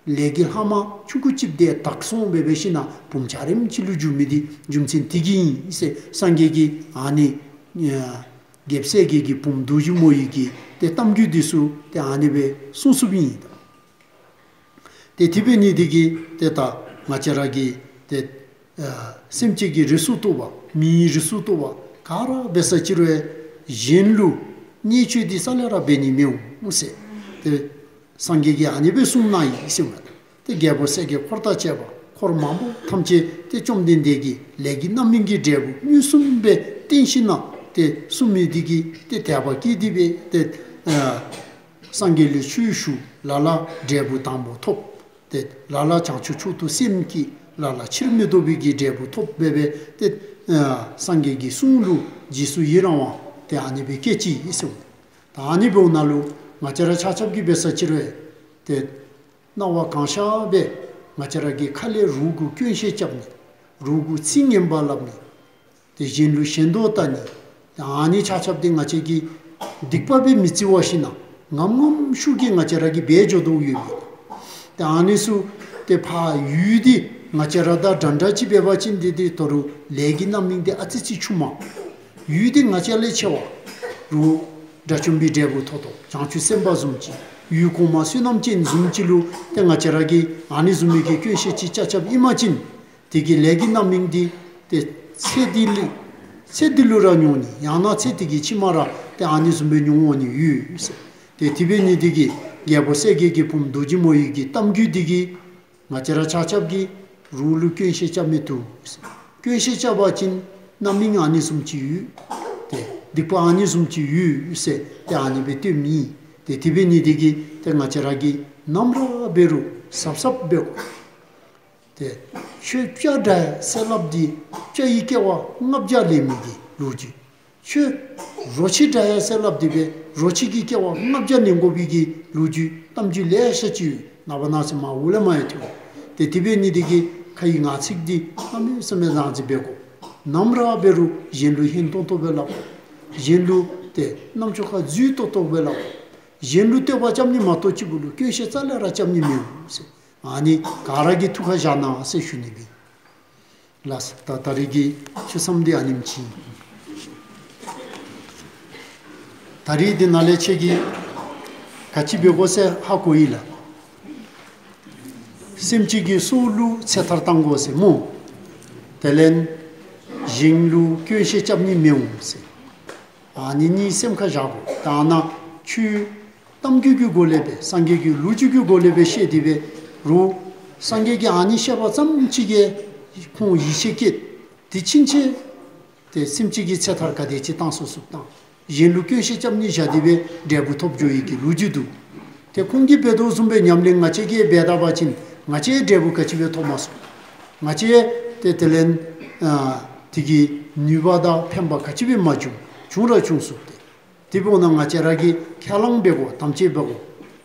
ལས་ཀྱི་ལྷག་མ་ཆུང་ཀུ་ཅིག་འདི་དག་སོང་འབད་འབད་ཞིནམ་བུམོ་འཇའ་རིསམོ་ཅིག་ལུ་འགྱུར་མི་འདི་རྒྱུ་མཚན་འདི་གིས་ཨིན་ཟེར་སངས་རྒྱས་ཀྱིས་ཨ་ནི་ཨ་རྒྱལཔོ་གསལ་རྒྱལ་གྱི་བུམོ་རྡོ་རྗེ་མོ་ཡི་གི་ཏེ་གཏམ་རྒྱུད་འདི་ཚུ་ཏེ་ཨ་ནི་སྦེ་གསུངས་གསུངསམ་ཨིན། ཏེ་དེ་འབད་ནི་འདི་གིས་ཏེ་ད་ང་བཅས་ར་གིས་ཏེ་ཨ་སེམས་ཅན་གྱི་རིགས་སུ་གཏོགས་པ་མིའི་རིགས་སུ་གཏོགས་པ་ག་ར་འབད་ས་ཅིག་རུང་གཞན་ལུ་བརྙས་བཅོས་འདི་རྩ་ལས་ར་འབད་ནི་མི་འོང་ཟེར་ཏེ་སངས་རྒྱས་ཀྱིས་ཨ་ནི་སྦེ་གསུངས་གནང་ཡི་ཟེར་མས། ཏེ་རྒྱལ་པོ་གསལ་རྒྱལ་འཁོར་དང་བཅས་པ་འཁོར་མང་པོ་ཐམས་ཅད་ཏེ་བཅོམ་ལྡན་འདས་ཀྱི་ལས་ཀྱི་རྣམ་སྨིན་གྱི་འབྲས་བུ་མངོན་སུམ་སྦེ་བསྟན་ཞིནམ་ཏེ་གསུངས་མི་འདི་གིས་ཏེ་དད་པ་སྐྱེས་ཏེ་སྦེ་ཏེ་ཨ་སངས་རྒྱས་ལུ་ཆོས་ཞུ། ལ་ལ་འབྲས་བུ་དང་པོ་ཐོབ། ཏེ་ལ་ལ་བྱང་ཆུབ་མཆོག་ཏུ་སེམས་བསྐྱེད། ལ་ལ་ཕྱིར་མི་ལྡོག་པའི་གི་འབྲས་བུ་ཐོབ་འབད་འབད་ཏེ་ཨ་སངས་རྒྱས་ཀྱི་གསུང་ལུ་རྗེས་སུ་ཡི་རང་བ་ཏེ་ཨ་ནི་སྦེ་སྐྱེས་ཅི་ཟེར། ད་ཨ་ནི་འབདཝ་ད་ལུ་ང་བཅས་ར་ཆ་ཁྱབ་ཀྱིས་འབད་ས་ཅིག་རུང་ཏེ་ སྣང་བ་གང་ཤར་སྦེ་ང་བཅས་ར་གི་ཁ་ལས་རོགས་གུ་སྐྱོན་བཤད་རྐྱབ་ནི། རོགས་གུ་ཚིག་ངན་པ་སླབ་ནི། ཏེ་གཞན་ལུ་ཞེན་ལྡོག་བལྟ་ནི། ཏེ་ཨ་ནི་ཆ་ཁྱབ་འདི་ང་བཅས་ཀྱིས་སྡིག་པ་སྦེ་མི་བརྩི་བར་ཞིན་ན་ངམ་ངམ་ཤུགས་ཀྱིས་ང་བཅས་ར་གིས་འབད་འགྱོ་དོ་ཡོད་པས། ཏེ་ཨ་ནི་ཚུ་ཏེ་ཕར་ཡུལ་འདི་ང་བཅས་ར་དང་འདྲན་འདྲ་ཅིག་འབད་བ་ཅིན་འདི་འདི་དོ་རུང་ལས་ཀྱི་རྣམ་སྨིན་འདི་ཨ་ཙི་ཅིག་ཆུང་མས། ཡུལ་འདི་ང་བཅས་ལས་ཆེ་བ། རོགས་དགྲ་བཅོམ་པའི་འབྲས་བུ་ཐོབ་ཐོབ་བྱང་ཆུབ་སེམས་དཔའ་བཟུམ་ཅིག། ཡུལ་གོང་མ་བསོད་ནམས་ཅན་བཟུམ་ཅིག་ལུ་ཏེ་ང་བཅས་ར་གིས་ཨ་ནི་བཟུམ་མའི་གི་སྐྱོན་བཤད་ཅིག་རྐྱབ་རྐྱབ་ཨིན་པ་ཅིན། དེ་གི་ལས་ཀྱི་རྣམ་སྨིན་འདི་ཏེ་ཚེ་འདི་ལུ་ཚེ་འདི་ལུ་ར་མྱོང་ནི། ཡང་ན་ཚེ་དེ་གི་ཕྱི་མ་ར་ཏེ་ཨ་ནི་བཟུམ་སྦེ་མྱོང་འོང་ནི་ཡོད་ཟེར། ཏེ་དེ་འབད་ནི་དེ་གིས་རྒྱལ་པོ་གསལ་རྒྱལ་གྱི་བུམོ་རྡོ་རྗེ་མོ་ཡི་གི་གཏམ་རྒྱུད་འདི་གིས་ང་བཅས་ར་ཆ་ཁྱབ་ཀྱིས་རོགས་ལུ་སྐྱོན་བཤད་རྐྱབ་མི་བཏུབ་ཟེར། སྐྱོན་བཤད་རྐྱབ་པ་ཅིན་རྣམ་སྨིན་ཨ་ནི་བཟུམ་ཅིག་ཡོད། ཏེ་སྡིག་པ་ཨ་ནི་བཟུམ་ཅིག་ཡོད་ཟེར་ཏེ་ཨ་ནི་སྦེ་སྟོནམ་ཨིན། ཏེ་དེ་འབད་ནི་དེ་གིས་ཏེ་ང་བཅས་ར་གིས་ནམ་ར་འབད་རུང་གཟབ་གཟབ་འབད་དགོ། ཏེ་ཁྱོད་སྤྱ་དྲག་ཡ་ཟེར་སླབ་སྟེ་སྤྱ་ཡི་སྐྱེ་བ་ལྔ་བརྒྱ་ལེན་མི་གི་ལོ་རྒྱུས། ཁྱོད་རོ་ཁྱི་དྲག་ཡ་ཟེར་སླབ་སྟེ་སྦེ་རོ་ཁྱི་གི་སྐྱེ་བ་ལྔ་བརྒྱ་ལེན་དགོ་པའི་གི་ལོ་རྒྱུས་གཏམ་རྒྱུད་ལེ་ཤ་ཅིག་ཡོད། ནངས་པ་གནངས་ཚེ་མར་འོག་ལས་མར་ཡང་ཐོན། ཏེ་དེ་འབད་ནི་དེ་གིས་ཁ་ཡི་ངག་ཚིག་འདི་གནམ་མེད་ས་མེད་བཟང་ཅིག་འབད་དགོ། ནམ་ར་འབད་རུང་གཞན་ལུ་ཧན་ཏོང་ཏོ་སྦེ་སླབ། གཞན་ལུ་ཏེ་རྣམ་ཅོ་ཁར་འཛུལ་ཏོག་ཏོ་སྦེ་སླབ། གཞན་ལུ་བསྟོད་པ་རྐྱབ་ནི་མ་གཏོགས་གཅིག་པུ་ལུ་སྐྱོན་བཤད་རྩ་ལས་ར་རྐྱབ་ནི་མི་འོང་ཟེར། ཨ་ནི་ག་ར་གིས་ཐུགས་ཁར་བཞག་གནང་ཟེར་ཞུ་ནི་ཨིན། ལགས། ད་ད་རིས་ཀྱི་ཆོས་མཚམས་འདི་ཨ་ནེམ་ཅིག་ཨིན། ད་རིས་འདི་ནང་ལས་ཁྱེད་ཀྱིས་ག་ཅི་འབད་དགོ་ཟེར་ཧ་གོ་ཡི་ལགས། སེམས་ཅན་གྱི་སྲོག་ལུ་ཚེ་ཐར་གཏང་དགོ་ཟེར་སྨོ། དེ་ལས་གཞན་ལུ་སྐྱོན་བཤད་རྐྱབ་ནི་མི་འོང་ཟེར། ཨ་ནི་གཉིས་སེམས་ཁར་བཞག་དགོ། ད་ནཱ་ཆོས་གཏམ་རྒྱུད་ཀྱི་སྒོ་ལས་སྦེ་སངས་རྒྱས་ཀྱི་ལོ་རྒྱུས་ཀྱི་སྒོ་ལས་སྦེ་བཤད་དེ་འབད་རུང་སངས་རྒྱས་ཀྱིས་ཨ་ནི་བཤད་པ་ཙམ་ཅིག་གིས་ཁོང་ཡིད་ཆེས་བསྐྱེད། དེ་ཕྱིན་ཆད་ཏེ་སེམས་ཅན་གྱི་ཚེ་ཐར་ག་དེ་ཅིག་བཏང་ཚུགས་ཚུགས་བཏང་། གཞན་ལུ་སྐྱོན་བཤད་རྐྱབ་ནི་བཞག་སྟེ་སྦེ་འབྲས་བུ་ཐོབ་འགྱོ་ཡི་གི་ལོ་རྒྱུས་འདུག། ཏེ་ཁོང་གིས་འབད་དོ་བཟུམ་སྦེ་ཉམས་ལེན་ང་བཅས་ཀྱིས་འབད་ད་པ་ཅིན་ང་བཅས་འབྲས་བུ་ག་ཅི་སྦེ་ཐོབ་མ་ཚུགས། ང་བཅས་ཏེ་དེ་ལས་ཨ་དེ་གི་ནུས་པ་དང་ཕན་པ་ག་ཅི་སྦེ་མ་བྱུང་། བྱུང་ར་བྱུང་ཚུགས་ཏེ། དེ་འབདཝ་ད་ང་བཅས་ར་གིས་ཁས་བླངས་འབད་དགོ། དམ་བཅའ་འབད་དགོ།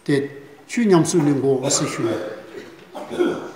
ཏེ་ཆོས་ཉམས་སུ་ལེན་དགོ་ཟེར་ཞུ་ནི།